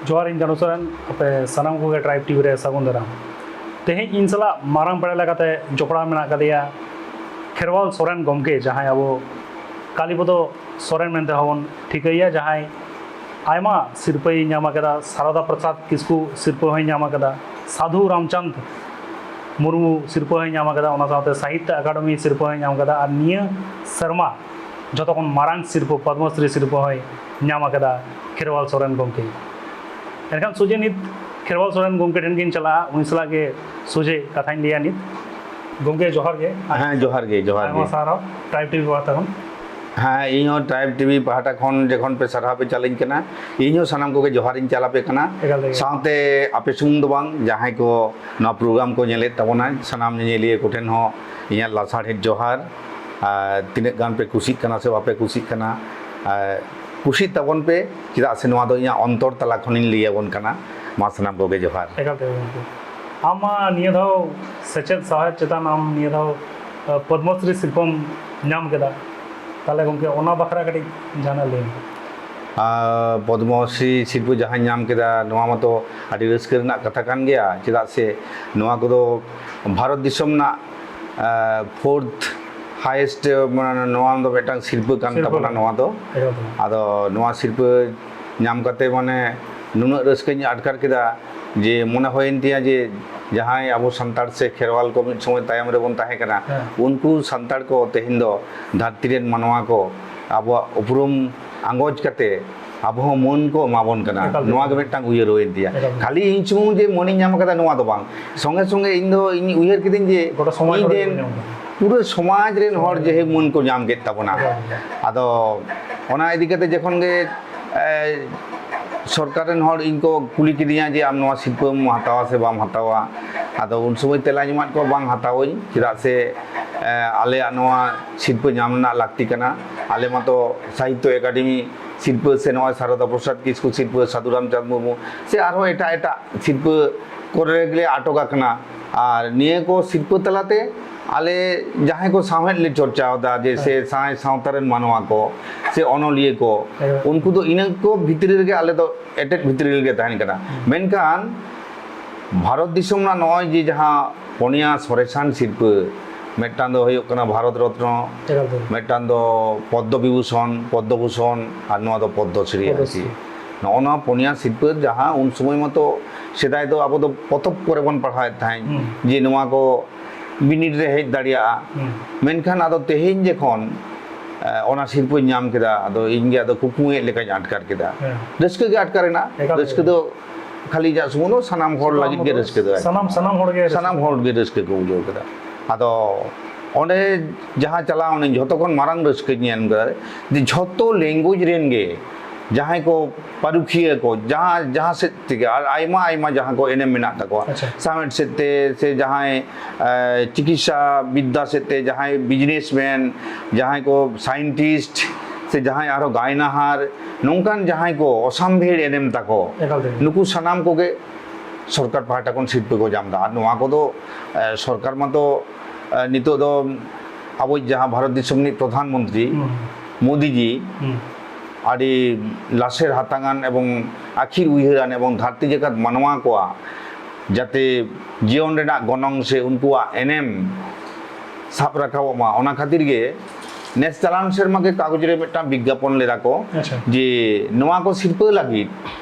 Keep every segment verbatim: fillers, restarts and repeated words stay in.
ᱡᱚᱦᱟᱨ, ᱤᱧ ᱠᱟᱹᱱᱩ ᱥᱚᱨᱮᱱ, ᱟᱯᱮ ᱥᱟᱱᱟᱢ ᱠᱚᱜᱮ ᱴᱨᱟᱭᱤᱵᱽ ᱴᱤᱵᱷᱤ ᱨᱮ ᱥᱟᱹᱜᱩᱱ ᱫᱟᱨᱟᱢ᱾ ᱛᱮᱦᱮᱧ ᱤᱧ ᱥᱟᱞᱟᱜ ᱢᱟᱨᱟᱝ ᱯᱮᱲᱟ ᱞᱮᱠᱟᱛᱮ ᱡᱚᱯᱲᱟᱣ ᱢᱮᱱᱟᱜ ᱟᱠᱟᱫᱮᱭᱟ ᱠᱷᱮᱨᱣᱟᱞ ᱥᱚᱨᱮᱱ ᱜᱚᱢᱠᱮ, ᱡᱟᱦᱟᱸᱭ ᱟᱵᱚ ᱠᱟᱞᱤᱯᱚᱫᱚ ᱥᱚᱨᱮᱱ ᱢᱮᱱᱛᱮ ᱦᱚᱸᱵᱚᱱ ᱴᱷᱤᱠᱟᱹᱭᱮᱭᱟ, ᱡᱟᱦᱟᱸᱭ ᱟᱭᱢᱟ ᱥᱤᱨᱯᱟᱹᱭ ᱧᱟᱢ ᱟᱠᱟᱫᱟ᱾ ᱥᱟᱨᱚᱫᱟ ᱯᱨᱚᱥᱟᱫᱽ ᱠᱤᱥᱠᱩ ᱥᱤᱨᱯᱟᱹ ᱦᱚᱸᱭ ᱧᱟᱢ ᱟᱠᱟᱫᱟ, ᱥᱟᱫᱷᱩ ᱨᱟᱢᱪᱟᱸᱫᱽ ᱢᱩᱨᱢᱩ ᱥᱤᱨᱯᱟᱹ ᱦᱚᱸᱭ ᱧᱟᱢ ᱟᱠᱟᱫᱟ, ᱚᱱᱟ ᱥᱟᱶᱛᱮ ᱥᱟᱦᱤᱛᱛᱚ ᱟᱠᱟᱰᱮᱢᱤ ᱥᱤᱨᱯᱟᱹ ᱦᱚᱸᱭ ᱧᱟᱢ ᱟᱠᱟᱫᱟ, ᱟᱨ ᱱᱤᱭᱟᱹ ᱥᱮᱨᱢᱟ ᱡᱚᱛᱚ ᱠᱷᱚᱱ ᱢᱟᱨᱟᱝ ᱥᱤᱨᱯᱟᱹ ᱯᱚᱫᱽᱢᱚᱥᱨᱤ ᱥᱤᱨᱯᱟᱹ ᱦᱚᱸᱭ ᱧᱟᱢ ᱟᱠᱟᱫᱟ ᱠᱷᱮᱨᱣᱟᱞ ᱥᱚᱨᱮᱱ ᱜᱚᱢᱠᱮ᱾ ᱮᱱᱠᱷᱟᱱ ᱥᱚᱡᱷᱮ ᱱᱤᱛ ᱠᱷᱮᱨᱣᱟᱞ ᱥᱚᱨᱮᱱ ᱜᱚᱢᱠᱮ ᱴᱷᱮᱱ ᱜᱤᱧ ᱪᱟᱞᱟᱜᱼᱟ, ᱩᱱᱤ ᱥᱟᱞᱟᱜ ᱜᱮ ᱥᱚᱡᱷᱮ ᱠᱟᱛᱷᱟᱧ ᱞᱟᱹᱭᱟ ᱱᱤᱛ᱾ ᱜᱚᱢᱠᱮ, ᱡᱚᱦᱟᱨ ᱜᱮ᱾ ᱦᱮᱸ, ᱡᱚᱦᱟᱨ ᱜᱮ, ᱡᱚᱦᱟᱨ ᱟᱭᱢᱟ ᱜᱮ᱾ ᱥᱟᱨᱦᱟᱣ ᱴᱨᱟᱭᱤᱵᱽ ᱴᱤᱵᱷᱤ ᱯᱟᱦᱴᱟ ᱠᱷᱚᱱ᱾ ᱦᱮᱸ, ᱤᱧ ᱦᱚᱸ ᱴᱨᱟᱭᱤᱵᱽ ᱴᱤᱵᱷᱤ ᱯᱟᱦᱴᱟ ᱠᱷᱚᱱ ᱡᱚᱠᱷᱚᱱ ᱯᱮ ᱥᱟᱨᱦᱟᱣ ᱯᱮ ᱪᱟᱞᱤᱧ ᱠᱟᱱᱟ, ᱤᱧ ᱦᱚᱸ ᱥᱟᱱᱟᱢ ᱠᱚᱜᱮ ᱡᱚᱦᱟᱨᱤᱧ ᱪᱟᱞ ᱟᱯᱮ ᱠᱟᱱᱟ᱾ ᱮᱠᱟᱞ ᱛᱮᱜᱮ᱾ ᱥᱟᱶᱛᱮ ᱟᱯᱮ ᱥᱩᱢᱩᱝ ᱫᱚ ᱵᱟᱝ, ᱡᱟᱦᱟᱸᱭ ᱠᱚ ᱱᱚᱣᱟ ᱯᱨᱳᱜᱨᱟᱢ ᱠᱚ ᱧᱮᱞᱮᱫ ᱛᱟᱵᱚᱱᱟ, ᱥᱟᱱᱟᱢ ᱧᱮᱧᱮᱞᱤᱭᱟᱹ ᱠᱚᱴᱷᱮᱱ ᱦᱚᱸ ᱤᱧᱟᱹᱜ ᱞᱟᱥᱟᱲᱦᱮᱫ ᱡᱚᱦᱟᱨ᱾ ᱟᱨ ᱛᱤᱱᱟᱹᱜ ᱜᱟᱱ ᱯᱮ ᱠᱩᱥᱤᱜ ᱠᱟᱱᱟ ᱥᱮ ᱵᱟᱯᱮ ᱠᱩᱥᱤᱜ ᱠᱟᱱᱟ, ᱟᱨ ᱠᱩᱥᱤᱜ ᱛᱟᱵᱚᱱ ᱯᱮ, ᱪᱮᱫᱟᱜ ᱥᱮ ᱱᱚᱣᱟ ᱫᱚ ᱤᱧᱟᱹᱜ ᱚᱱᱛᱚᱨ ᱛᱟᱞᱟ ᱠᱷᱚᱱᱤᱧ ᱞᱟᱹᱭ ᱟᱵᱚᱱ ᱠᱟᱱᱟ᱾ ᱢᱟ ᱥᱟᱱᱟᱢ ᱠᱚᱜᱮ ᱡᱚᱦᱟᱨ᱾ ᱮᱠᱟᱞ ᱛᱮᱜᱮ ᱜᱚᱢᱠᱮ᱾ ᱟᱢ ᱢᱟ ᱱᱤᱭᱟᱹ ᱫᱷᱟᱣ ᱥᱮᱪᱮᱫ ᱥᱟᱶᱦᱮᱫ ᱪᱮᱛᱟᱱ ᱟᱢ ᱱᱤᱭᱟᱹ ᱫᱷᱟᱣ, ᱟᱸ, ᱯᱚᱫᱽᱢᱚᱥᱨᱤ ᱥᱤᱨᱯᱟᱹᱢ ᱧᱟᱢ ᱠᱮᱫᱟ᱾ ᱛᱟᱦᱚᱞᱮ ᱜᱚᱢᱠᱮ, ᱚᱱᱟ ᱵᱟᱠᱷᱨᱟ ᱠᱟᱹᱴᱤᱡ ᱡᱟᱦᱟᱱᱟᱜ ᱞᱟᱹᱭ ᱢᱮ᱾ ᱟᱨ ᱯᱚᱫᱽᱢᱚᱥᱨᱤ ᱥᱤᱨᱯᱟᱹ ᱡᱟᱦᱟᱸᱧ ᱧᱟᱢ ᱠᱮᱫᱟ, ᱱᱚᱣᱟ ᱢᱟᱛᱚ ᱟᱹᱰᱤ ᱨᱟᱹᱥᱠᱟᱹ ᱨᱮᱱᱟᱜ ᱠᱟᱛᱷᱟ ᱠᱟᱱ ᱜᱮᱭᱟ, ᱪᱮᱫᱟᱜ ᱥᱮ ᱱᱚᱣᱟ ᱠᱚᱫᱚ ᱵᱷᱟᱨᱚᱛ ᱫᱤᱥᱚᱢ ᱨᱮᱱᱟᱜ, ᱟᱸ, ᱯᱷᱳᱨᱛᱷ ᱦᱟᱭᱮᱥᱴ, ᱢᱟᱱᱮ, ᱱᱚᱣᱟ ᱫᱚ ᱢᱤᱫᱴᱟᱝ ᱥᱤᱨᱯᱟᱹ ᱠᱟᱱ ᱥᱤᱨᱯᱟᱹ ᱛᱟᱵᱚᱱᱟ ᱠᱟᱱᱟ᱾ ᱱᱚᱣᱟ ᱫᱚ᱾ ᱮᱠᱫᱚᱢ᱾ ᱟᱫᱚ ᱱᱚᱣᱟ ᱥᱤᱨᱯᱟᱹ ᱧᱟᱢ ᱠᱟᱛᱮ, ᱢᱟᱱᱮ, ᱱᱩᱱᱟᱹᱜ ᱨᱟᱹᱥᱠᱟᱹᱧ ᱟᱴᱠᱟᱨ ᱠᱮᱫᱟ ᱡᱮ ᱢᱚᱱᱮ ᱦᱩᱭᱮᱱ ᱛᱤᱧᱟᱹ ᱡᱮ ᱡᱟᱦᱟᱸᱭ ᱟᱵᱚ ᱥᱟᱱᱛᱟᱲ ᱥᱮ ᱠᱷᱮᱨᱣᱟᱞ ᱠᱚ ᱢᱤᱫ ᱥᱚᱢᱚᱭ ᱛᱟᱭᱚᱢ ᱨᱮᱵᱚᱱ ᱛᱟᱦᱮᱸ ᱠᱟᱱᱟ, ᱦᱮᱸ᱾ ᱩᱱᱠᱩ ᱥᱟᱱᱛᱟᱲ ᱠᱚ ᱛᱮᱦᱮᱧ ᱫᱚ ᱫᱷᱟᱹᱨᱛᱤ ᱨᱮᱱ ᱢᱟᱱᱣᱟ ᱠᱚ ᱟᱵᱚᱣᱟᱜ ᱩᱯᱨᱩᱢ ᱟᱸᱜᱚᱪ ᱠᱟᱛᱮ ᱟᱵᱚ ᱦᱚᱸ ᱢᱟᱹᱱ ᱠᱚ ᱮᱢᱟ ᱵᱚᱱ ᱠᱟᱱᱟ᱾ ᱮᱠᱟᱞ ᱜᱮ᱾ ᱱᱚᱣᱟ ᱜᱮ ᱢᱤᱫᱴᱟᱝ ᱩᱭᱦᱟᱹᱨ ᱦᱩᱭᱮᱱ ᱛᱤᱧᱟᱹ᱾ ᱮᱠᱟᱞ ᱜᱮ᱾ ᱠᱷᱟᱹᱞᱤ ᱤᱧ ᱥᱩᱢᱩᱝ ᱡᱮ ᱢᱟᱹᱱᱤᱧ ᱧᱟᱢ ᱠᱟᱫᱟ, ᱱᱚᱣᱟ ᱫᱚ ᱵᱟᱝ, ᱥᱚᱸᱜᱮ ᱥᱚᱸᱜᱮ ᱤᱧ ᱫᱚ ᱤᱧ ᱩᱭᱦᱟᱹᱨ ᱠᱤᱫᱟᱹᱧ ᱡᱮ ᱜᱚᱴᱟ ᱥᱚᱢᱟᱡᱽ ᱤᱧ ᱦᱚᱲ ᱨᱮᱱ ᱜᱮᱠᱚ ᱧᱟᱢ ᱠᱟᱫᱟ᱾ ᱯᱩᱨᱟᱹ ᱥᱚᱢᱟᱡᱽ ᱨᱮᱱ ᱦᱚᱲ ᱡᱮ ᱢᱟᱹᱱ ᱠᱚ ᱧᱟᱢ ᱠᱮᱫ ᱛᱟᱵᱚᱱᱟ᱾ ᱮᱠᱟᱞ ᱜᱮ᱾ ᱟᱫᱚ ᱚᱱᱟ ᱤᱫᱤ ᱠᱟᱛᱮ ᱡᱚᱠᱷᱚᱱ ᱜᱮ, ᱮ, ᱥᱚᱨᱠᱟᱨ ᱨᱮᱱ ᱦᱚᱲ ᱤᱧ ᱠᱚ ᱠᱩᱞᱤ ᱠᱤᱫᱤᱧᱟ ᱡᱮ, "ᱟᱢ ᱱᱚᱣᱟ ᱥᱤᱨᱯᱟᱹᱢ ᱦᱟᱛᱟᱣᱟ ᱥᱮ ᱵᱟᱢ ᱦᱟᱛᱟᱣᱟ?" ᱟᱫᱚ ᱩᱱ ᱥᱚᱢᱚᱭ ᱛᱮᱞᱟᱧ ᱮᱢᱟᱫ ᱠᱚᱣᱟ, "ᱵᱟᱝ ᱦᱟᱛᱟᱣᱟᱹᱧ, ᱪᱮᱫᱟᱜ ᱥᱮ, ᱮ, ᱟᱞᱮᱭᱟᱜ ᱱᱚᱣᱟ ᱥᱤᱨᱯᱟᱹ ᱧᱟᱢ ᱨᱮᱱᱟᱜ ᱞᱟᱹᱠᱛᱤ ᱠᱟᱱᱟ᱾ ᱟᱞᱮ ᱢᱟᱛᱚ ᱥᱟᱦᱤᱛᱛᱚ ᱮᱠᱟᱰᱮᱢᱤ ᱥᱤᱨᱯᱟᱹ ᱥᱮ ᱱᱚᱜᱼᱚᱭ ᱥᱟᱨᱚᱫᱟ ᱯᱨᱚᱥᱟᱫᱽ ᱠᱤᱥᱠᱩ ᱥᱤᱨᱯᱟᱹ, ᱥᱟᱫᱷᱩ ᱨᱟᱢᱪᱟᱸᱫᱽ ᱢᱩᱨᱢᱩ ᱥᱮ ᱟᱨᱦᱚᱸ ᱮᱴᱟᱜ ᱮᱴᱟᱜ ᱥᱤᱨᱯᱟᱹ ᱠᱚᱨᱮ ᱜᱮᱞᱮ ᱟᱴᱚᱠ ᱟᱠᱟᱱᱟ, ᱟᱨ ᱱᱤᱭᱟᱹ ᱠᱚ ᱥᱤᱨᱯᱟᱹ ᱛᱟᱞᱟᱛᱮ ᱟᱞᱮ ᱡᱟᱦᱟᱸᱭ ᱠᱚ ᱥᱟᱶᱦᱮᱫ ᱞᱮ ᱪᱚᱨᱪᱟᱣ ᱮᱫᱟ, ᱡᱮ ᱥᱮ ᱦᱮᱸ᱾ ᱥᱟᱶᱦᱮᱫ ᱥᱟᱶᱛᱟ ᱨᱮᱱ ᱢᱟᱱᱣᱟ ᱠᱚ ᱥᱮ ᱚᱱᱚᱞᱤᱭᱟᱹ ᱠᱚ, ᱦᱮᱸ᱾ ᱩᱱᱠᱩ ᱫᱚ ᱤᱱᱟᱹ ᱠᱚ ᱵᱷᱤᱛᱨᱤ ᱨᱮᱜᱮ ᱟᱞᱮ ᱫᱚ ᱮᱴᱮᱫ ᱵᱷᱤᱛᱨᱤ ᱨᱮᱜᱮ ᱛᱟᱦᱮᱱ ᱠᱟᱱᱟ᱾ ᱦᱮᱸ᱾ ᱢᱮᱱᱠᱷᱟᱱ ᱵᱷᱟᱨᱚᱛ ᱫᱤᱥᱚᱢ ᱨᱮᱱᱟᱜ ᱱᱚᱜᱼᱚᱭ ᱡᱮ ᱡᱟᱦᱟᱸ ᱯᱩᱱᱭᱟ ᱥᱚᱨᱮᱥᱟᱱ ᱥᱤᱨᱯᱟᱹ, ᱢᱤᱫᱴᱟᱝ ᱫᱚ ᱦᱩᱭᱩᱜ ᱠᱟᱱᱟ ᱵᱷᱟᱨᱚᱛ ᱨᱚᱛᱱᱚ, ᱮᱠᱟᱞ ᱛᱮ᱾ ᱢᱤᱫᱴᱟᱝ ᱫᱚ ᱯᱚᱫᱽᱫᱚ ᱵᱤᱵᱷᱩᱥᱚᱱ, ᱯᱚᱫᱽᱫᱚ ᱵᱷᱩᱥᱚᱱ, ᱟᱨ ᱱᱚᱣᱟ ᱫᱚ ᱯᱚᱫᱽᱫᱚ ᱥᱨᱤ ᱯᱚᱫᱽᱫᱚ ᱟᱨᱠᱤ᱾ ᱥᱨᱤ᱾ ᱱᱚᱜᱼᱚ ᱱᱚᱣᱟ ᱯᱩᱱᱭᱟ ᱥᱤᱨᱯᱟᱹ ᱡᱟᱦᱟᱸ ᱩᱱ ᱥᱚᱢᱚᱭ ᱢᱟᱛᱚ ᱥᱮᱫᱟᱭ ᱫᱚ ᱟᱵᱚ ᱫᱚ ᱯᱚᱛᱚᱵ ᱠᱚᱨᱮ ᱵᱚᱱ ᱯᱟᱲᱦᱟᱣᱮᱫ ᱛᱟᱦᱮᱸᱫ ᱦᱩᱸ᱾ ᱡᱮ ᱱᱚᱣᱟ ᱠᱚ ᱵᱤᱱᱤᱰ ᱨᱮ ᱦᱮᱡ ᱫᱟᱲᱮᱭᱟᱜᱼᱟ᱾ ᱦᱩᱸ᱾ ᱢᱮᱱᱠᱷᱟᱱ ᱟᱫᱚ ᱛᱮᱦᱮᱧ ᱡᱚᱠᱷᱚᱱ, ᱮ, ᱚᱱᱟ ᱥᱤᱨᱯᱟᱹᱧ ᱧᱟᱢ ᱠᱮᱫᱟ, ᱟᱫᱚ ᱤᱧ ᱜᱮ ᱟᱫᱚ ᱠᱩᱠᱢᱩᱭᱮᱫ ᱞᱮᱠᱟᱧ ᱟᱴᱠᱟᱨ ᱠᱮᱫᱟ᱾ ᱦᱮᱸ᱾ ᱨᱟᱹᱥᱠᱟᱹ ᱜᱮ ᱟᱴᱠᱟᱨᱮᱱᱟ᱾ ᱮᱠᱟᱞ ᱨᱟᱹᱥᱠᱟᱹ ᱜᱮ᱾ ᱫᱚ ᱠᱷᱟᱹᱞᱤ ᱤᱧᱟᱜ ᱥᱩᱢᱩᱝ ᱫᱚ, ᱥᱟᱱᱟᱢ ᱦᱚᱲ ᱥᱟᱱᱟᱢ ᱞᱟᱹᱜᱤᱫ ᱜᱮ ᱦᱚᱲ, ᱨᱟᱹᱥᱠᱟᱹ ᱫᱚ ᱟᱨᱠᱤ᱾ ᱥᱟᱱᱟᱢ, ᱥᱟᱱᱟᱢ ᱦᱚᱲ ᱜᱮ ᱨᱟᱹᱥᱠᱟᱹ᱾ ᱥᱟᱱᱟᱢ ᱦᱚᱲ ᱜᱮ ᱨᱟᱹᱥᱠᱟᱹ ᱠᱚ ᱵᱩᱡᱷᱟᱹᱣ ᱠᱮᱫᱟ᱾ ᱟᱫᱚ ᱚᱸᱰᱮ ᱡᱟᱦᱟᱸ ᱪᱟᱞᱟᱣ ᱱᱟᱹᱧ, ᱡᱷᱚᱛᱚ ᱠᱷᱚᱱ ᱢᱟᱨᱟᱝ ᱨᱟᱹᱥᱠᱟᱹᱧ ᱧᱟᱢ ᱠᱮᱫᱟ ᱡᱮ ᱡᱷᱚᱛᱚ language ᱨᱮᱱ ᱜᱮ ᱡᱟᱦᱟᱸᱭ ᱠᱚ ᱯᱟᱹᱨᱩᱠᱷᱤᱭᱟᱹ ᱠᱚ, ᱡᱟᱦᱟᱸ, ᱡᱟᱦᱟᱸ ᱥᱮᱫ ᱛᱮᱜᱮ, ᱟᱨ ᱟᱭᱢᱟ, ᱟᱭᱢᱟ ᱡᱟᱦᱟᱸ ᱠᱚ ᱮᱱᱮᱢ ᱢᱮᱱᱟᱜ ᱛᱟᱠᱚᱣᱟ, ᱟᱪᱪᱷᱟ᱾ ᱥᱟᱶᱦᱮᱫ ᱥᱮᱫ ᱛᱮ ᱥᱮ ᱡᱟᱦᱟᱸᱭ, ᱮ, ᱪᱤᱠᱤᱛᱥᱟ ᱵᱤᱫᱽᱫᱟ ᱥᱮᱫ ᱛᱮ, ᱡᱟᱦᱟᱸᱭ businessman, ᱡᱟᱦᱟᱸᱭ ᱠᱚ scientist ᱥᱮ ᱡᱟᱦᱟᱸᱭ ᱟᱨᱦᱚᱸ ᱜᱟᱭᱱᱟᱦᱟᱨ, ᱱᱚᱝᱠᱟᱱ ᱡᱟᱦᱟᱸᱭ ᱠᱚ ᱚᱥᱟᱢᱵᱷᱮᱲ ᱮᱱᱮᱢ ᱛᱟᱠᱚ, ᱮᱠᱟᱞ ᱛᱮᱜᱮ᱾ ᱱᱩᱠᱩ ᱥᱟᱱᱟᱢ ᱠᱚᱜᱮ ᱥᱚᱨᱠᱟᱨ ᱯᱟᱦᱴᱟ ᱠᱷᱚᱱ ᱥᱤᱨᱯᱟᱹ ᱠᱚ ᱧᱟᱢ ᱮᱫᱟ᱾ ᱟᱨ ᱱᱚᱣᱟ ᱠᱚᱫᱚ, ᱮ, ᱥᱚᱨᱠᱟᱨ ᱢᱟᱛᱚ, ᱮ, ᱱᱤᱛᱚᱜ ᱫᱚ ᱟᱵᱚᱭᱤᱡ ᱡᱟᱦᱟᱸ ᱵᱷᱟᱨᱚᱛ ᱫᱤᱥᱚᱢ ᱨᱤᱱᱤᱡ ᱯᱨᱚᱫᱷᱟᱱ ᱢᱚᱱᱛᱨᱤ ᱦᱩᱸ᱾ ᱢᱳᱫᱤ ᱡᱤ ᱦᱩᱸ᱾ ᱟᱹᱰᱤ ᱞᱟᱥᱮᱨ ᱦᱟᱛᱟᱝᱟᱱ ᱮᱵᱚᱝ ᱟᱹᱠᱷᱤᱨ ᱩᱭᱦᱟᱹᱨᱟᱱ ᱮᱵᱚᱝ ᱫᱷᱟᱹᱨᱛᱤ ᱡᱟᱠᱟᱛ ᱢᱟᱱᱣᱟ ᱠᱚᱣᱟᱜ ᱡᱟᱛᱮ ᱡᱤᱭᱚᱱ ᱨᱮᱱᱟᱜ ᱜᱚᱱᱚᱝ ᱥᱮ ᱩᱱᱠᱩᱣᱟᱜ ᱮᱱᱮᱢ ᱥᱟᱵ ᱨᱟᱠᱟᱵᱚᱜ ᱢᱟ, ᱚᱱᱟ ᱠᱷᱟᱹᱛᱤᱨ ᱜᱮ ᱱᱮᱥ ᱪᱟᱞᱟᱣᱮᱱ ᱥᱮᱨᱢᱟ ᱜᱮ ᱠᱟᱜᱚᱡᱽ ᱨᱮ ᱢᱤᱫᱴᱟᱝ ᱵᱤᱜᱽᱜᱟᱯᱚᱱ ᱞᱮᱫᱟ ᱠᱚ ᱟᱪᱪᱷᱟ᱾ ᱡᱮ ᱱᱚᱣᱟ ᱠᱚ ᱥᱤᱨᱯᱟᱹ ᱞᱟᱹᱜᱤᱫ